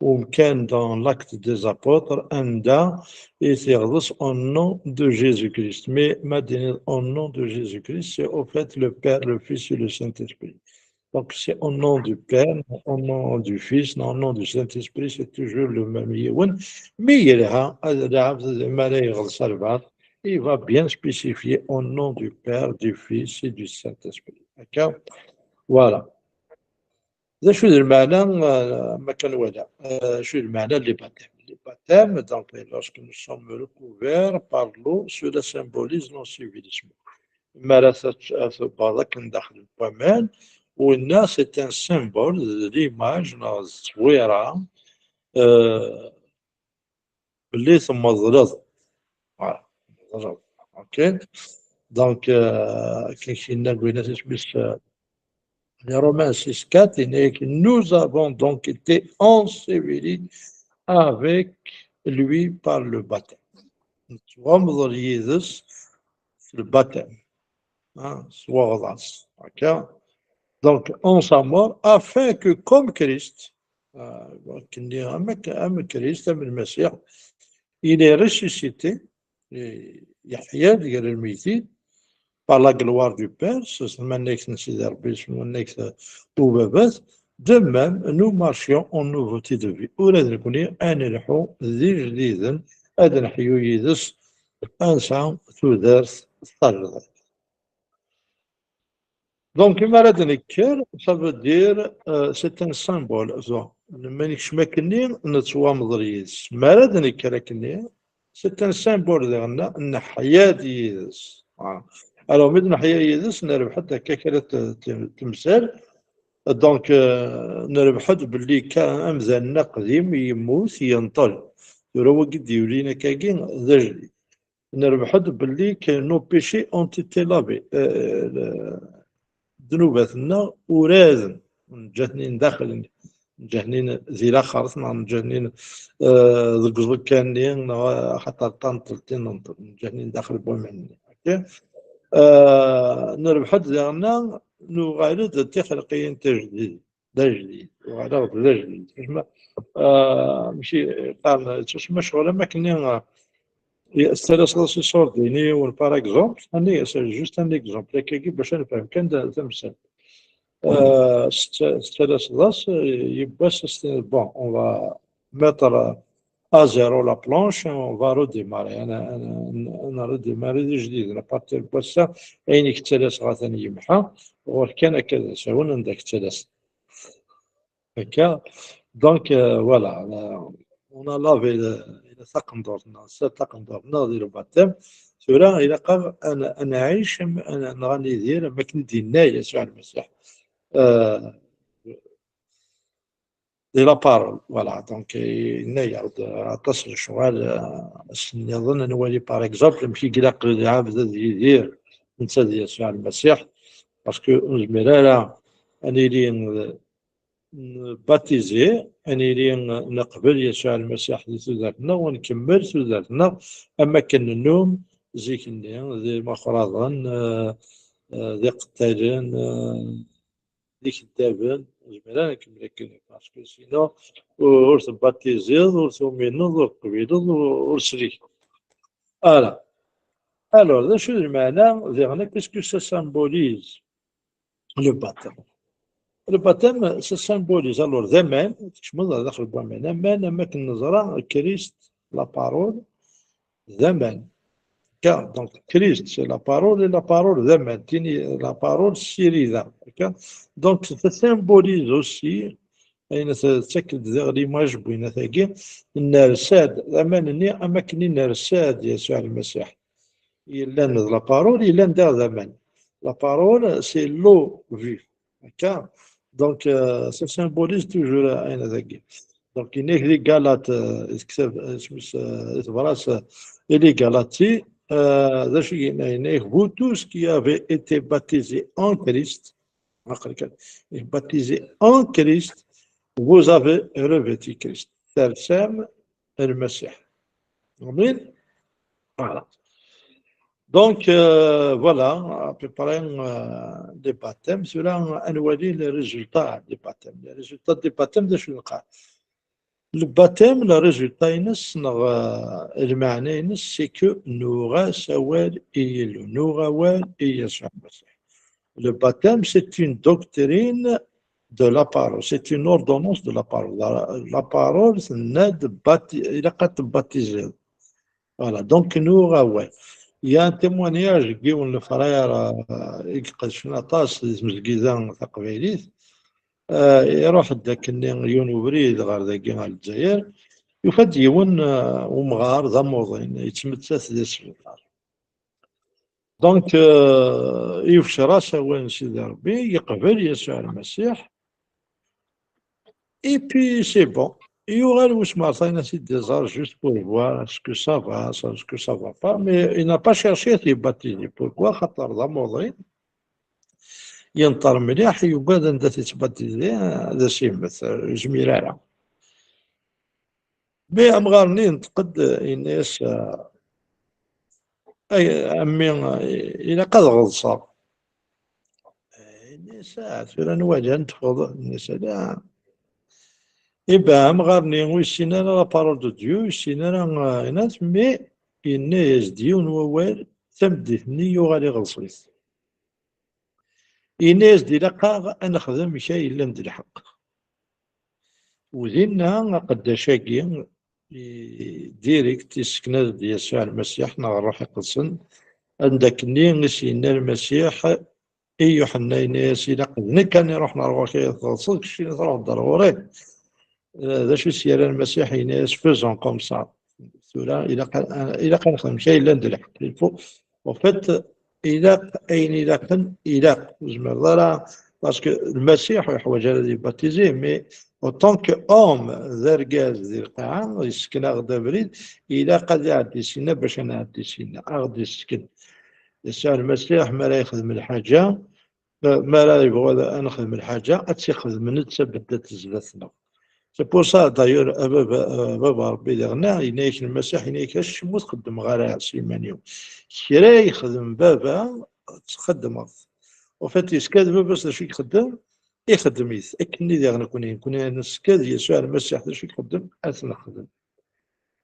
ou bien dans l'Acte des Apôtres, anda i t-yeɣḍes au nom de Jésus-Christ. Mais ma d-nniɣ au nom de Jésus-Christ, c'est au fait le Père, le Fils et le Saint-Esprit. Donc, c'est au nom du Père, au nom du Fils, au nom du Saint-Esprit, c'est toujours le même yiwen. Mais yelha, ad lɛebd, ma la yeɣḍes albeɛḍ, il va bien spécifier au nom du Père, du Fils et du Saint-Esprit. D'accord ? Voilà. D acu d lmeɛna, euh, ma kan wala, euh, acu d lmeɛna n le baptême ? Le baptême, donc, lorsque nous sommes recouverts par l'eau, cela symbolise l'ensevelissement. Mi ara tebbaḍ akken daxel n waman, winna, c'est un symbole, d l'image, neɣ d tteswira, euh, belli temmeḍleḍ. Voilà. Ok. Donc, euh, akken i k-yenna Aquinas, isem-is, euh, les Romains six quatre, yenna-yak, nous avons donc été ensevelis avec lui par le baptême. Nettwamḍel yid-s s le baptême. Hein, s weɣḍas. Ok. Donc, en sa mort, afin que comme Christ, euh, akken, am, am Christ, am Lmasiḥ, il est ressuscité, yeḥya-d gar lmeyytin, par la gloire du Père, s tmannayt n Sidi Ṛebbi, s tmannayt n Ubabat, de même, nous marchions en nouveauté de vie. Ula d nekkni, ad nelḥu d ijdiden, ad neḥyu yid-s, ad nesɛu tudert tajdidt. Donc, mi ara d-nekker, ça veut dire, euh, c'est un symbole. So, ma nekcem akkenni, nettwamḍel yid-s. Mi ara d-nekker akkenni, c'est un symbole diɣen, neḥya-d yid-s. Voilà. Alors, mi d-neḥya yid-s, nerbeḥ-d akka kra t-, t-, temsal. Donc, euh, nerbeḥ-d belli ka-, amdan-nni aqdim yemmut, yenṭel. Tura wagi d-yulin akkagi, d ajdid. Nerbeḥ-d belli que nos péchés ont été lavés. Euh, le-, ddnubat-nneɣ uraden. Neǧǧa-ten-in daxel, neǧǧa-ten-in di laxert, neɣ neǧǧa-ten-in, eh, deg uẓekka-nni, neɣ axaṭer ṭṭan tleṭṭin n ṭṭan, neǧǧa-ten-in daxel n waman-nni. Ok? Eh, nerbeḥ-d diɣenna, nuɣal-d d tixelqiyin tijdid, d ajdid, uɣaleɣ-d d ajdid. Kecma, eh, mačči qqaren, ttacma ccɣel am akken-nni, eh, tettalaseḍ-as iṣurdiyen i yiwen, par exemple, ani, c'est juste un exemple, akkagi bac ad nefhem kan d, tamsalt. Euh, tettalaseḍ-as, euh, yiwwas as-tiniḍ, bon, on va mettre à zéro la planche, on va redémarrer, ad n-, ad n-, ad n-, redémarrer d ijdiden, à partir n wass-a, ayen i k-ttalaseɣ atan yemḥa, ɣur-k kan akka d asawen anda k-ttalaseḍ. Akka. Donc, euh, voilà, euh, on a lavé le, le taqendurt-nneɣ, s taqendurt-nneɣ di le baptême. Tura, ilaq-aɣ ad n-, ad nɛic, am, ad n-, neɣ ad nidir, am akken i d-yenna Yasuɛ Lmasiḥ. Euh, di la parole, voilà. Donc, yenna-yaɣ-d aṭas n lecɣal, euh, ass-nniḍen, ad nwali, par exemple, amek i ilaq lɛebd ad yidir netta d Yasuɛ Lmasiḥ, parce que ur nezmir ara ad nili, euh, nbatizi, ad nili neqbel Yasuɛ Lmasiḥ di tudert-nneɣ, u nkemmel tudert-nneɣ am akken nennum zik-nni, d imaxraḍen, eh, eh, d iqettalen, eh, d ikeddaben, ur nezmir ara ad nkemmel akken, parce que sinon ur, ur tebbatiziḍ, ur tumineḍ, ur teqbileḍ, ur, ur sligeḍ ara. Alors, d acu d lmeɛna diɣen, qu'est-ce que ça symbolise? Le baptême. Le baptême, ça symbolise, alors, d aman, tkecmeḍ ar daxel n waman. Aman, am akken neẓra, Christ, la parole, d aman. Car, donc, Christ, c'est la parole, et la parole, d aman. Tini, la parole, ssirida. D'accord? Donc, ça symbolise aussi, ayen tettak-d diɣ l'image n winna-tagi, nersa-d, aman-nni, am akken i nersa-d Yasuɛ Lmasiḥ. Yellan d la parole, yellan daɣ d aman. La parole, c'est l'eau vive. Akka. Donc, euh, ça symbolise toujours, euh, ayen dagi. Donc, yenna-k di Galates, euh, di tektab, euh, isem-is, euh, di tebrat, euh, i les Galates, euh, d acu yenna? Yenna-k, vous tous qui avez été baptisés en Christ, aql-ik, baptisés en Christ, vous avez revêtu Christ. Tersam Lmasiḥ. Amin. Voilà. Donc, euh, voilà, à peu près, euh, les baptêmes. Cela, ad nwali les résultats des baptêmes. Les résultats des baptêmes, d acu i d-neqqar? Le baptême, le résultat-ines, neɣ, euh, lmeɛna-ines, c'est que nuɣ-as awal i Yillu, nuɣ awal i Yasuɛ Lmasiḥ. Le baptême, c'est une doctrine de la parole, c'est une ordonnance de la parole. La, la parole, c'est une bapti-, ilaq ad tbatiziḍ. Voilà, donc nuɣ awal. Il y a un témoignage n yiwen n lefrère, euh, i iqedcen aṭas di tmezgida taqbaylit. Euh, iruḥ-d akkenni yiwen ubrid ɣer dagi, ɣer Lezzayer. Yufa-d yiwen, euh, umɣar d amuḍin, yettmettat di sbiṭar. Donc, euh, yefcer-as awal n Sidi Ṛebbi, yeqbel Yasuɛ Lmasiḥ. Et puis, c'est bon. Yuɣal wis ma rẓayen ad t-id-iẓer juste pour voir est-ce que ça va, est-ce que ça va pas. Mais il n'a pas cherché à se baptiser. Pourquoi? Xaṭer d amuḍin. Yenṭer mliḥ, yugad anda t-yettbatizi, ad as-yemmet, ur yezmir ara. Mais amɣar-nni yenṭeq-d, yenna-yas, "Ay, a mmi, ilaq ad ɣeḍseɣ." Yenna-yas, "Ah, tura nwali ad nṭfeḍ." Yenna-yas, "Ala." Iban, amɣar-nni ur yessin ara la parole de Dieu, ur yessin ara, euh, ayen, mais yenna-yas-d yiwen wawal, tameddit-nni yuɣal iɣeḍs-it. Yenna-yas-d, "Ilaq-aɣ ad nexdem kra yellan d lḥeqq." U dinna, aqeddac-agi, i, direct, yessken-as-d Yasuɛ Lmasiḥ neɣ Ṛṛuḥ Iqedsen, anda akkenni i s-yenna Lmasiḥ i Yuḥenna, yenna-yas, "Ilaq d nekk ad n-iṛuḥen ar ɣur-k ad teḍseḍ, keččini truḥeḍ ar ɣur-i." Eh, d acu i s-yerra Lmasiḥ? Yenna-yas, "Faisons comme ça." Tura, ilaq, ilaq ad nexdem kra yellan d lḥeqq. Il faut, en fait, ilaq ayen ilaqen, ilaq. Ur tezmireḍ ara, parce que Lmasiḥ ur yeḥwaǧ ara ad yebatizi, mais en tant qu'homme, d argaz di lqaɛa, yessken-aɣ-d abrid, ilaq ad iɛeddi sinna bac ad nɛeddi sinna, ad ɣ-d-yessken. Yasuɛ Lmasiḥ, mi ara yexdem lḥaǧa, Ma ara yebɣu ad nexdem lḥaǧa, ad tt-ixdem netta beddat zdat-neɣ. C'est pour ça, d'ailleurs, a baba, a baba Ṛebbi diɣen, yenna-yak Lmasiḥ, yenna-yak, acemma ur t-xeddmeɣ ara s iman-iw. Kra yexdem baba, ttxeddmeɣ-t. En fait, yeskaddeb baba-s d acu i ixeddem, ixeddem-it. Akken i diɣen nekni, nekni neskaddeb Yasuɛ Lmasiḥ d acu i ixeddem, ad t-nexdem.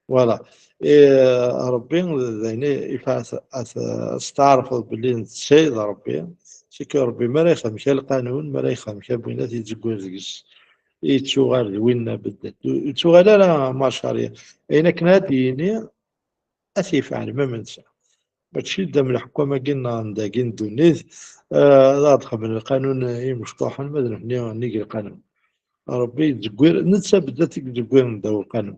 Voilà. Et, euh, Ṛebbi, d ayen i, i fa-, at-, at-, ad testeɛrfeḍ belli d Ssid Ṛebbi. C'est que Ṛebbi, mi ara yexdem kra lqanun, mi ara yexdem kra n win ad yettzeggir deg-s, yettuɣal d winna beddat. Ur yettuɣal ara macari. Ayen akken ad d-yini, ad t-yefɛel, même netta. Mačči d am leḥkwam-agi n dagi n ddunit, eh, ad aɣ-d-xedmen lqanun imecṭuḥen, ma d nutni nnig lqanun. Ṛebbi yettzeggir, netta beddat i yettzeggir ddaw lqanun.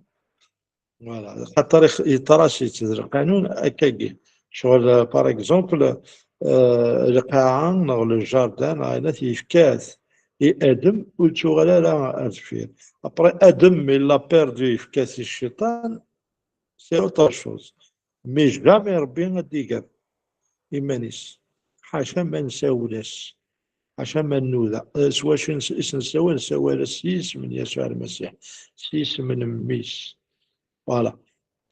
Voilà. Xaṭer ix-, yeṭṭras-itt d lqanun akkagi. Ccɣel, euh, par exemple, euh, lqaɛa neɣ le jardin neɣ ayen yefka-t i Adam, ur yettuɣal ara ar deffir. Après, Adam, il l'a perdu, yefka-t i cciṭan, c'est autre chose. Mais jamais Ṛebbi ad d-iger iman-is. Ḥaca ma nsawel-as. Ḥaca ma nnuda. Eh, s wacu i s-, i s-nessawal? Nessawal-as s yisem n Yasuɛ Lmasiḥ, s yisem n mmi-s. Voilà.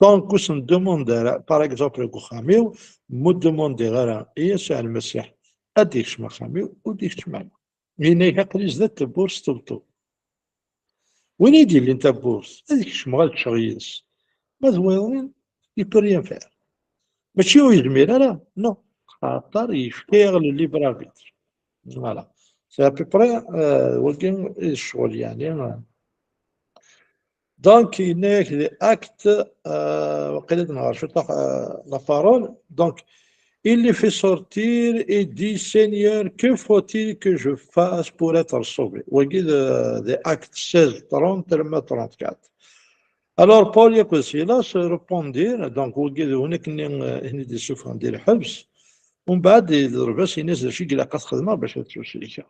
Donc, ur sen-demande ara, par exemple, deg uxxam-iw, ma ur demandiɣ ara i Yasuɛ Lmasiḥ ad d-ikcem axxam-iw, ur d-ikcem ara. Yenna-yak, aql-i zdat tewwurt s tebṭut. Win i d-yellin tawwurt, ad kecmeɣ ad ččeɣ yid-s. Ma d wayeḍ, il peut rien faire. Mačči ur yezmir ara, non. Xaṭer yefka-yaɣ le libre arbitre. Voilà. C'est à peu près, euh, wagi i d ccɣel, yeɛni, euh. Donc, yenna-yak des actes, euh, waqila ad nɣer cwiṭ, euh, la parole. Donc, il les fait sortir et dit, Seigneur, que faut-il que je fasse pour être sauvé? Wagi d, des Actes seize, trente, alamma trente-quatre. Alors, Paul akked Silas répondirent, donc, wagi d win akken i, euh, i d-issufɣen di lḥebs. Umbeɛd, iḍleb-as, yenna-as, d acu i ilaq ad xedmeɣ bac ad ttwasellkeɣ?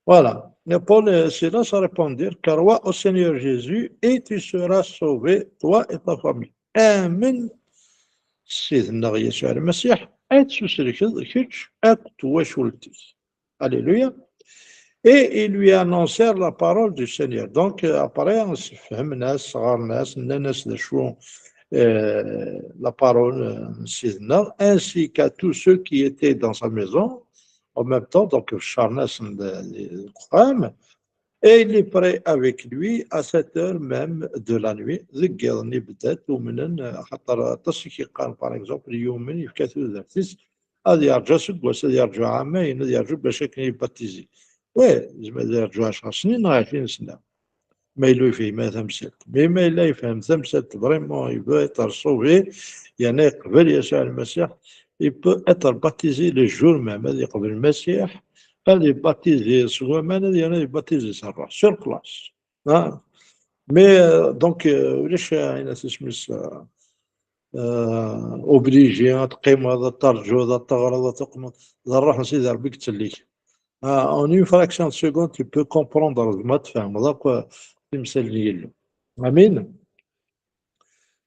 Voilà. Et Paul et Silas répondirent, Crois au Seigneur Jésus et tu seras sauvé, toi et ta famille. Amen s Ssid-nneɣ Yasuɛ Lmasiḥ, ad tsusellkeḍ kečč akked twacult-ik. Alléluia. Et ils lui annoncèrent la parole du Seigneur. Donc, euh, après, ssefhamen-as, ɣɣaren-as, nnan-as d acu, euh, la parole, euh, n Ssid-nneɣ, ainsi qu'à tous ceux qui étaient dans sa maison. En même temps, donc, ccarn-asen deg uxxam. Et il est prêt avec lui à sept heures même de la nuit. Deg yiḍ-nni beddat, umnen, xaṭer aṭas i k-yeqqaren, par exemple, yumen, yefka tudert-is, ad yerǧu aseggas, ad yerǧu ɛamayen, ad yerǧu bac akken yebatizi. Oui, yezmer ad yerǧu ɛecṛa snin neɣ ɛecrin sna. Ma yella ur yefhim ara tamsalt. Mais ma yella yefhem tamsalt, vraiment, il veut être sauvé, yeɛni yeqbel Yasuɛ Lmasiḥ, il peut être baptisé le jour même. Ad yeqbel Lmasiḥ, ad yebatizi s waman, ad yernu ad yebatizi s ṛṛuḥ, sur place. Hein? Mais, euh, donc, euh, ulac ayen at isem-is, euh, euh, obligé, ad teqqimeḍ, ad terǧuḍ, ad teɣreḍ, ad tuqmeḍ. D ṛṛuḥ n Sidi Ṛebbi i yettsellik. Ah, en une fraction de seconde, tu peux comprendre, ma tfehmeḍ akk, euh, timsal n Yillu. Amin.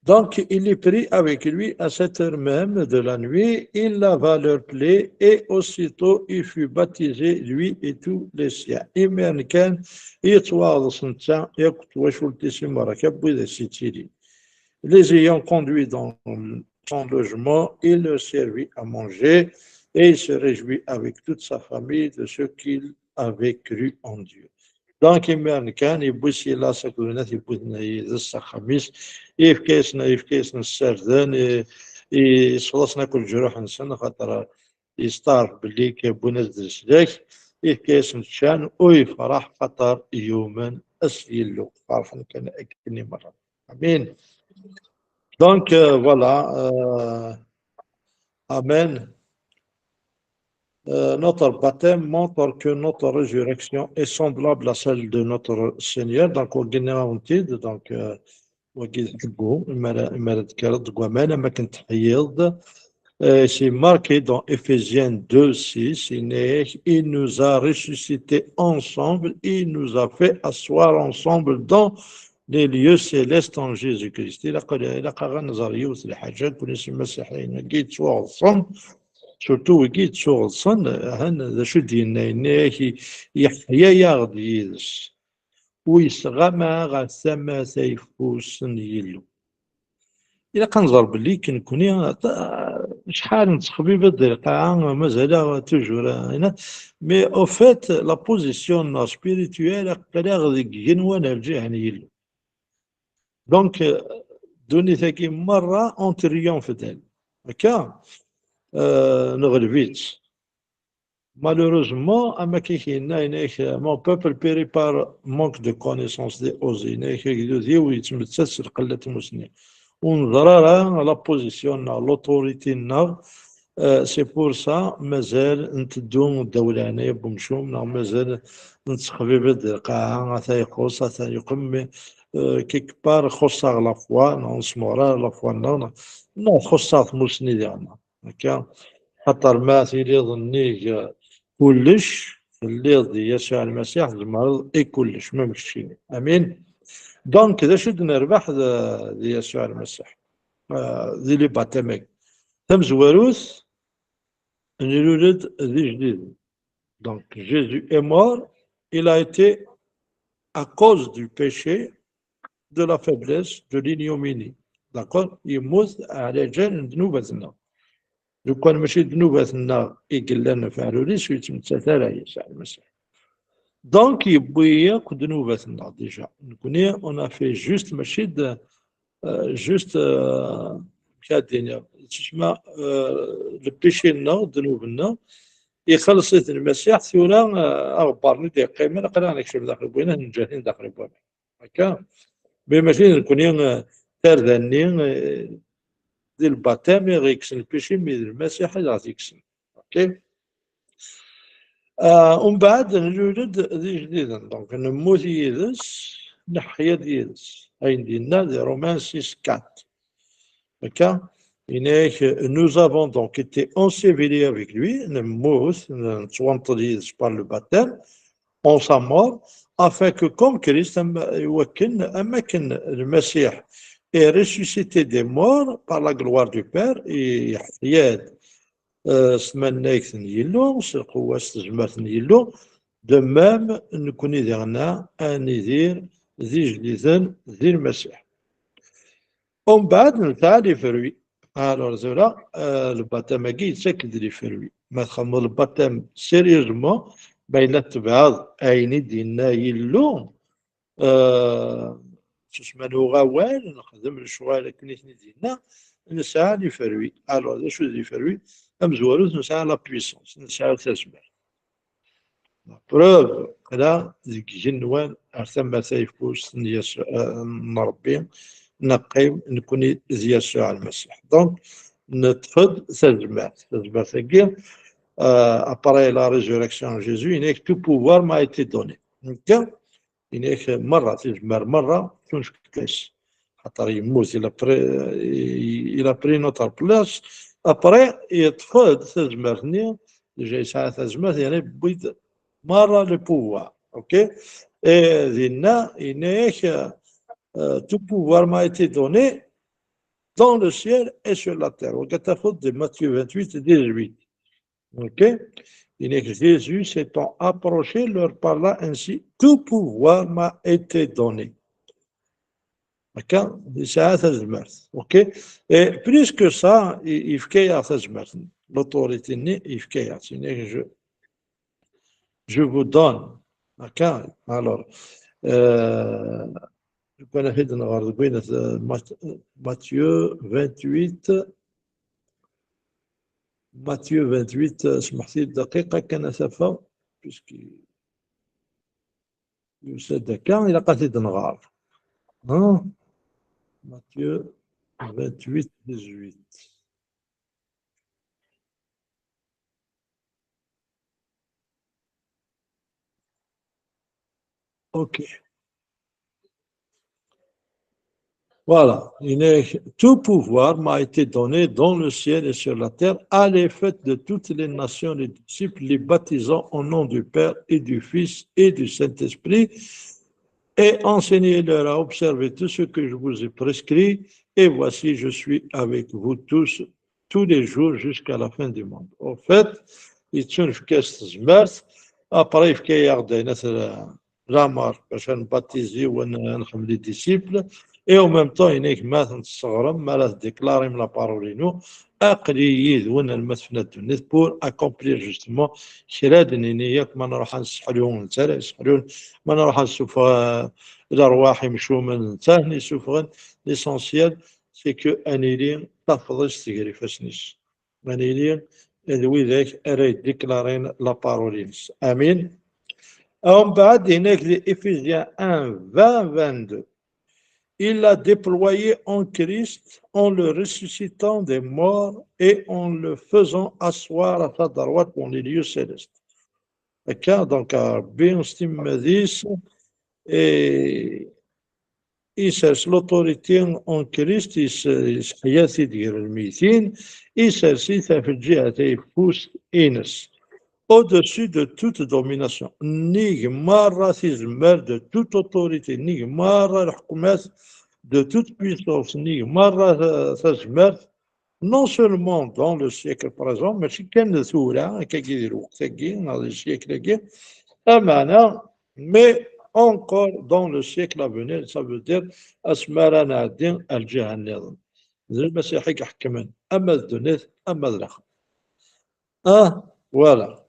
Donc, il est pris avec lui à sept heures même de la nuit, il lava leur plaie, et aussitôt il fut baptisé, lui et tous les siens. Imiren kan i yettwaɣḍes netta akked twacult-is i merra, akk wid as-yettilin. Les ayant conduits dans son logement, il leur servit à manger, et il se réjouit avec toute sa famille de ce qu'il avait cru en Dieu. Donc, imiren kan, yewwi Silas akked winat yewwiten yid-s s axxam-is, yefka-yasen, yefka-yasen ssarden, i, i, yesfeḍ-asen akk leǧruḥ-nsen, xaṭer yesteɛref belli wwin-as-d leslak, yefka-yasen ččan, u yefreḥ xaṭer yumen s Yillu. Ferḥen kan akken i merra. Amin. Donc, euh, voilà. Euh, amen. Euh, notre baptême montre que notre résurrection est semblable à celle de notre Seigneur. Donc, wagi nniɣ-awen-t-id, donc, euh, wagi d ḥeggu, mi ara, mi ara d-tekkreḍ deg waman, am akken teḥyiḍ. Euh, c'est marqué dans Éphésiens deux six, il nous a ressuscités ensemble, il nous a fait asseoir ensemble dans les lieux célestes en Jésus-Christ. Ilaq, ilaq ad nẓer yiwet n lḥaǧa, nekkni s imasiḥiyen-agi yettwaɣeḍsen, Surtout wigi yettsuɣeḍsen, ahan d acu d-yenna, yenna-yak i-, yeḥya-yaɣ-d yid-s, u yesɣama ɣer tama tayeffust n Yillu. Ilaq ad nẓer belli nekkni, acḥal nettxebbiba di lqaɛa, mazal-aɣ toujours, euh, mais au fait, la position spirituelle aql-aɣ deg igenwan ar lǧiha n Yillu. Donc, euh, ddunit-agi merra, on triomphe d'elle. Akka, euh, neɣleb-itt. Malheureusement, am akka i k-yenna, yenna-yak, mon peuple périt par manque de connaissance, des os, yenna-yak, agdud-iw yettmettat s lqella n tmussni. Ur neẓri ara la position-nneɣ, l'autorité-nneɣ, euh, c'est pour ça, mazal nteddu ddaw leɛnaya n umcum, neɣ mazal nettxebbiba di lqaɛa, ata ixuṣ, ata yeqqim, mais, euh, quelque part, xuṣṣeɣ la foi, neɣ nesmeɣrar la foi-nneɣ, neɣ, neɣ txuṣṣ-aɣ tmussni diɣen. Akka, xaṭer ma tiliḍ nnig kullec, telliḍ di Yasuɛ Lmasiḥ, tzemreḍ i kullec, même keččini. Amin. Donc, d acu i d-nerbeḥ d, di Yasuɛ Lmasiḥ? Euh, di le baptême-agi. Tamezwarut, nlul-d d ijdiden. Donc, Jésus est mort, il a été à cause du péché, de la faiblesse, de l'ignominie. D'accord? Yemmut ɛlaǧal n ddnubat-nneɣ. Lukan mačči d ddnubat-nneɣ i yellan ɣef uɛrur-is, ur yettmettat ara Yasuɛ Lmasiḥ. Donc, yewwi akk ddnubat-nneɣ déjà. Nekkni, on a fait juste, mačči d, euh, juste, euh, amek ad d-iniɣ, yettesma, euh, le péché-nneɣ, ddnub-nneɣ, ixelleṣ-it Lmasiḥ, tura, euh, aɣebbar-nni d-yeqqimen, aql-aɣ nekcem daxel n wayen, ad neǧǧatin daxel n waman. Akka. Mais mačči d nekkni, eh, tarda-nni, eh, di lbaṭam i ɣ-yekksen lpici, mi d Lmasiḥ i ɣ-t-yekksen. Ok? Ah, umbeɛd, nlul-d d ijdiden. Donc, nemmut yid-s, neḥya-d yid-s. Ayen d-yenna di Romains six quatre. Akka, yenna-yak, nous avons donc été ensevelis avec lui, nemmut, nettwanṭel yid-s par le baptême, en sa mort, afin que comme Christ, am, i wakken, am akken Lmasiḥ est ressuscité des morts par la gloire du Père, i, yeḥya-d, euh, s tmannayt n Yillu, s lqewwa, s tezmert n Yillu, de même, nekkni diɣen ad nidir d ijdiden di Lmasiḥ. Umbeɛd nesɛa les fruits. Alors, tura, euh, le baptême-agi yettak-d les fruits. Ma txedmeḍ le baptême sérieusement, ma yella tebɛeḍ ayen i d-yenna Yillu, euh, susman uɣawal, nexdem lecɣal akken i ten-id-yenna, nesɛa les fruits. Alors, d acu d les fruits? Amezwaru, nesɛa la puissance, nesɛa tazmert. La preuve, la, deg igenwan ar tama tayeffust n Yas-, eh, n Ṛebbi, neqqim nekkni d Yasuɛ Lmasiḥ. Donc, neṭṭef-d tazmert. Tazmert-agi, euh, après la résurrection de Jésus, il est que tout pouvoir m'a été donné. Donc, il est que merra, tizmar merra, tunefk-as. Xaṭer yemmut, il a pris, il a pris notre place. Après, yeṭṭef-d tazmert-nni, déjà yesɛa tazmert, yani, yewwi-d merra le pouvoir. Ok? Et dinna, yenna-yak, euh, tout pouvoir m'a été donné dans le ciel et sur la terre. Wagi ad tafeḍ di Matthieu vingt-huit, dix-huit. Ok? Yenna-yak, Jésus s'étant approché, leur parla ainsi, tout pouvoir m'a été donné. Akka, yesɛa tazmert. Ok? Et plus que ça, i-, yefka-yaɣ tazmert. L'autorité-nni yefka-yaɣ. Yenna-yak, je, je vous donne. Akka, alors, euh, lukan ad t-id-nɣer deg wayen, euh, Mat-, Matthieu vingt-huit, Matthieu vingt-huit, euh, smeḥ-iyi-d dqiqa kan ad t-afeɣ, puisque yusa-d akka, ilaq ad t-id-nɣer. Hein? Matthieu vingt-huit, dix-huit. Ok. Voilà. Il est, tout pouvoir m'a été donné dans le ciel et sur la terre. Allez, faites de toutes les nations les disciples, les baptisant au nom du Père et du Fils et du Saint-Esprit, et enseignez-leur à observer tout ce que je vous ai prescrit. Et voici, je suis avec vous tous tous les jours jusqu'à la fin du monde. Au fait, yettunefk-as tezmert, après yefka-yaɣ-d ayen at lamar bac ad nbatizi u ad nxemmel les disciples, et en même temps, yenna-k ma ten-tesseɣrem, ma ara tdéclarim la parole-inu, aql-i yid-wen alma tefna ddunit pour accomplir justement kra d nini yakk ma nruḥ ad nesseḥlu netta ara yesseḥlun, ma nruḥ ad nessufeɣ, eh, lerwaḥ imcumen netta ara ten-isuffɣen. L'essentiel, c'est que ad nili tafḍist gar ifassen-is. Ad nili d widak ara yeddiklarin la parole-ines. Amin. Umbeɛd, yenna-k di Éphésiens un, vingt, vingt-deux. Il l'a déployé en Christ en le ressuscitant des morts et en le faisant asseoir à sa droite dans les lieux célestes. Akka, donc, Rebbi s timmad-is, et isers l'autorité en Christ, is-, isseḥya-t-id gar lmeytin, isers-it ɣef lǧiha tayeffust-ines, au-dessus de toute domination. Nnig merra tizemmar, de toute autorité, nnig merra leḥkumat, de toute puissance, nnig merra ta-, tazmert, non seulement dans le siècle présent, mačči kan d tura, akkagi di lweqt-agi, neɣ di siècle-agi, ameɛna, mais encore dans le siècle à venir, ça veut dire asmi ara nɛeddi ar lǧiha nniḍen. D Lmasiḥ i iḥekmen, ama d ddunit, ama d laxert. Ah, voilà.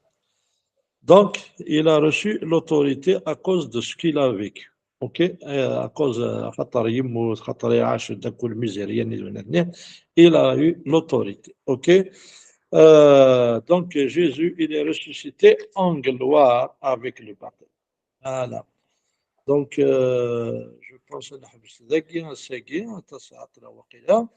Donc, il a reçu l'autorité à cause de ce qu'il a vécu. Ok, euh, à cause, euh, خاطر يموت، خاطر يعاش داك الميزيريا اللي بناتني، il a eu l'autorité. Ok. Euh, donc Jésus, il est ressuscité en gloire avec le Père. Voilà. Donc, euh, je pense نحبس dagi, ass-agi, tasɛa la waqila.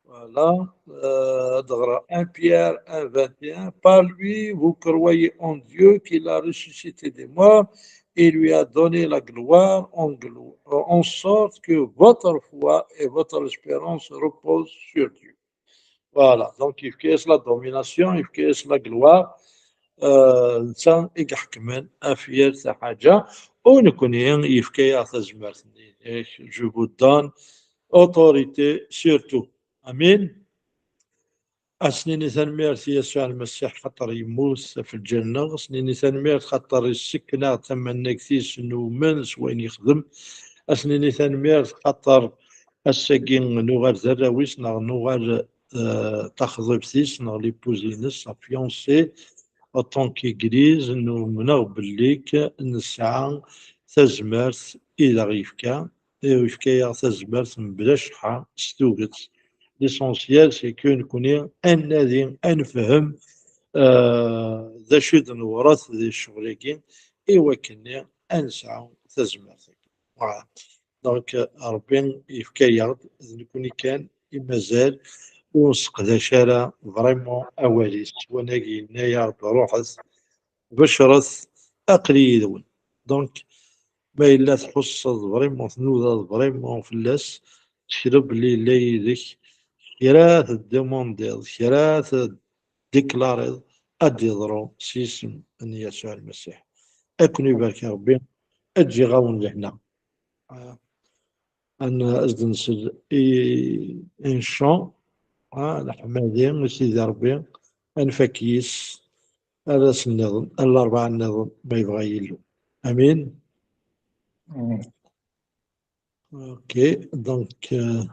Voilà. Euh, ad ɣreɣ un Pierre un vingt et un. Par lui, vous croyez en Dieu qui l'a ressuscité des morts et lui a donné la gloire en glo-, en sorte que votre foi et votre espérance reposent sur Dieu. Voilà. Donc, yefka-yas la domination, yefka-yas la gloire. Euh, netta i iḥekmen ɣef yal taḥaǧa. U nekkni yefka-yaɣ tazmert-nni. Je vous donne autorité sur tout. Amin. Ad s-nini tanemmirt i Yasuɛ Lmasiḥ xaṭer yemmut ɣef lǧal-nneɣ. Ad s-nini tanemmirt xaṭer yessken-aɣ tamannagt-is, numen s wayen yexdem. Ad s-nini tanemmirt xaṭer ass-agi nuɣal d arraw-is, neɣ nuɣal, eh, taxḍibt-is, neɣ l'épouse-ines, sa fiancée, en tant qu'Église, numen-aɣ belli k-, nesɛa tazmert i d aɣ-yefka. Yefka-yaɣ tazmert mebla cceḥḥa s tuget. L'essentiel, c'est que nekkni ad nadi, ad nefhem, euh, d acu i d-newret di ccɣel-agi, i wakken ad nesɛu tazmert-agi. Voilà. Donc, euh, Rebbi yefka-yaɣ-d, d nekkni kan i mazal ur nesseqdac ara vraiment awal-is. Wanagi yenna-yaɣ-d, ruḥet, becret, aql-i yid-wen. Donc, ma yella tḥusseḍ vraiment, tnudaḍ vraiment fell-as, ttekleḍ belli yella yid-k, kra teddimundiḍ, kra teddiklariḍ, ad d-yeḍru s yisem n Yasuɛ Lmasiḥ. Ad ken-ibarek Rebbi, ad ǧǧiɣ-awen lehna. Ad n-, ad d-nsel i, i ncan, ah, leḥmadi i Sidi Rebbi, ad nfak yis, ar ass nniḍen, ar Larebɛa nniḍen, ma yebɣa Yillu. Amin. Amin. Ok, donc, euh,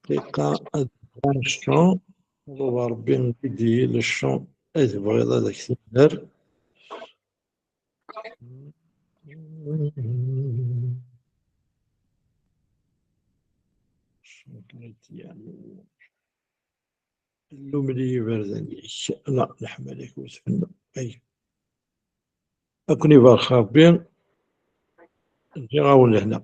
دقيقة، ad ncan, Rebbi yeddi le champ, ad tebɣiḍ ad ak-t-id-nerr. Lumli iberdan-ik. La, leḥmadi-k ur tfennu. Ay. Ad ken-ibarek Rebbi. Ǧǧiɣ-awen lehna.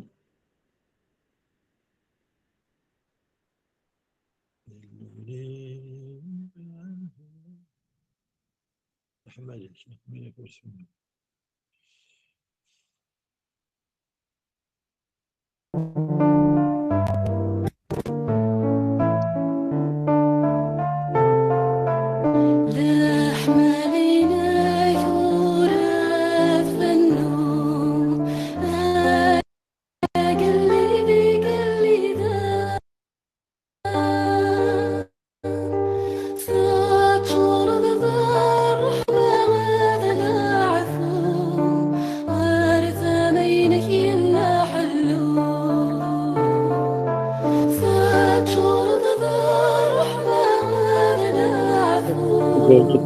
Leḥmadi-k, leḥmadi-k ur tfennu. Rebbi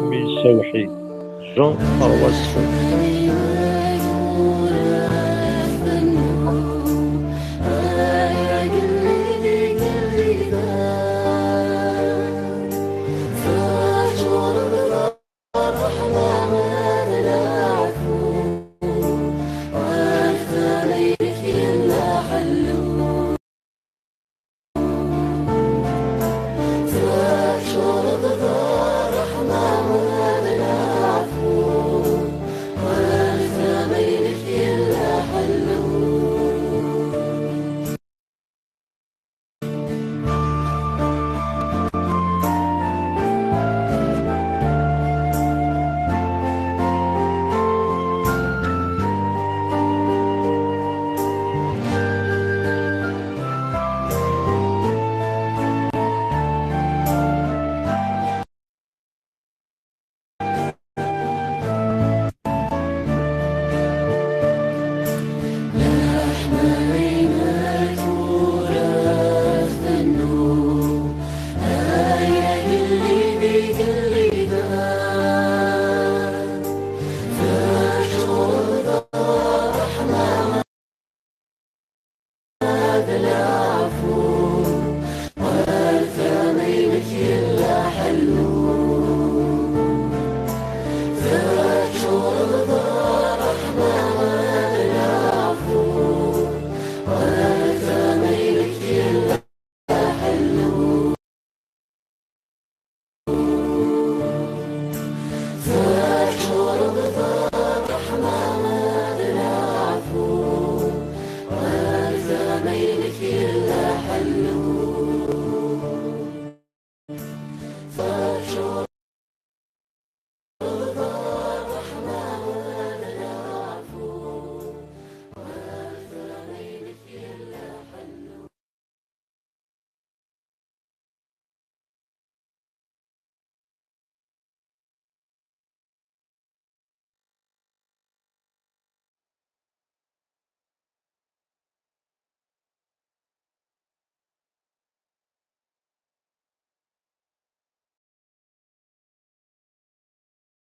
mi yessawḥi Jean trois cent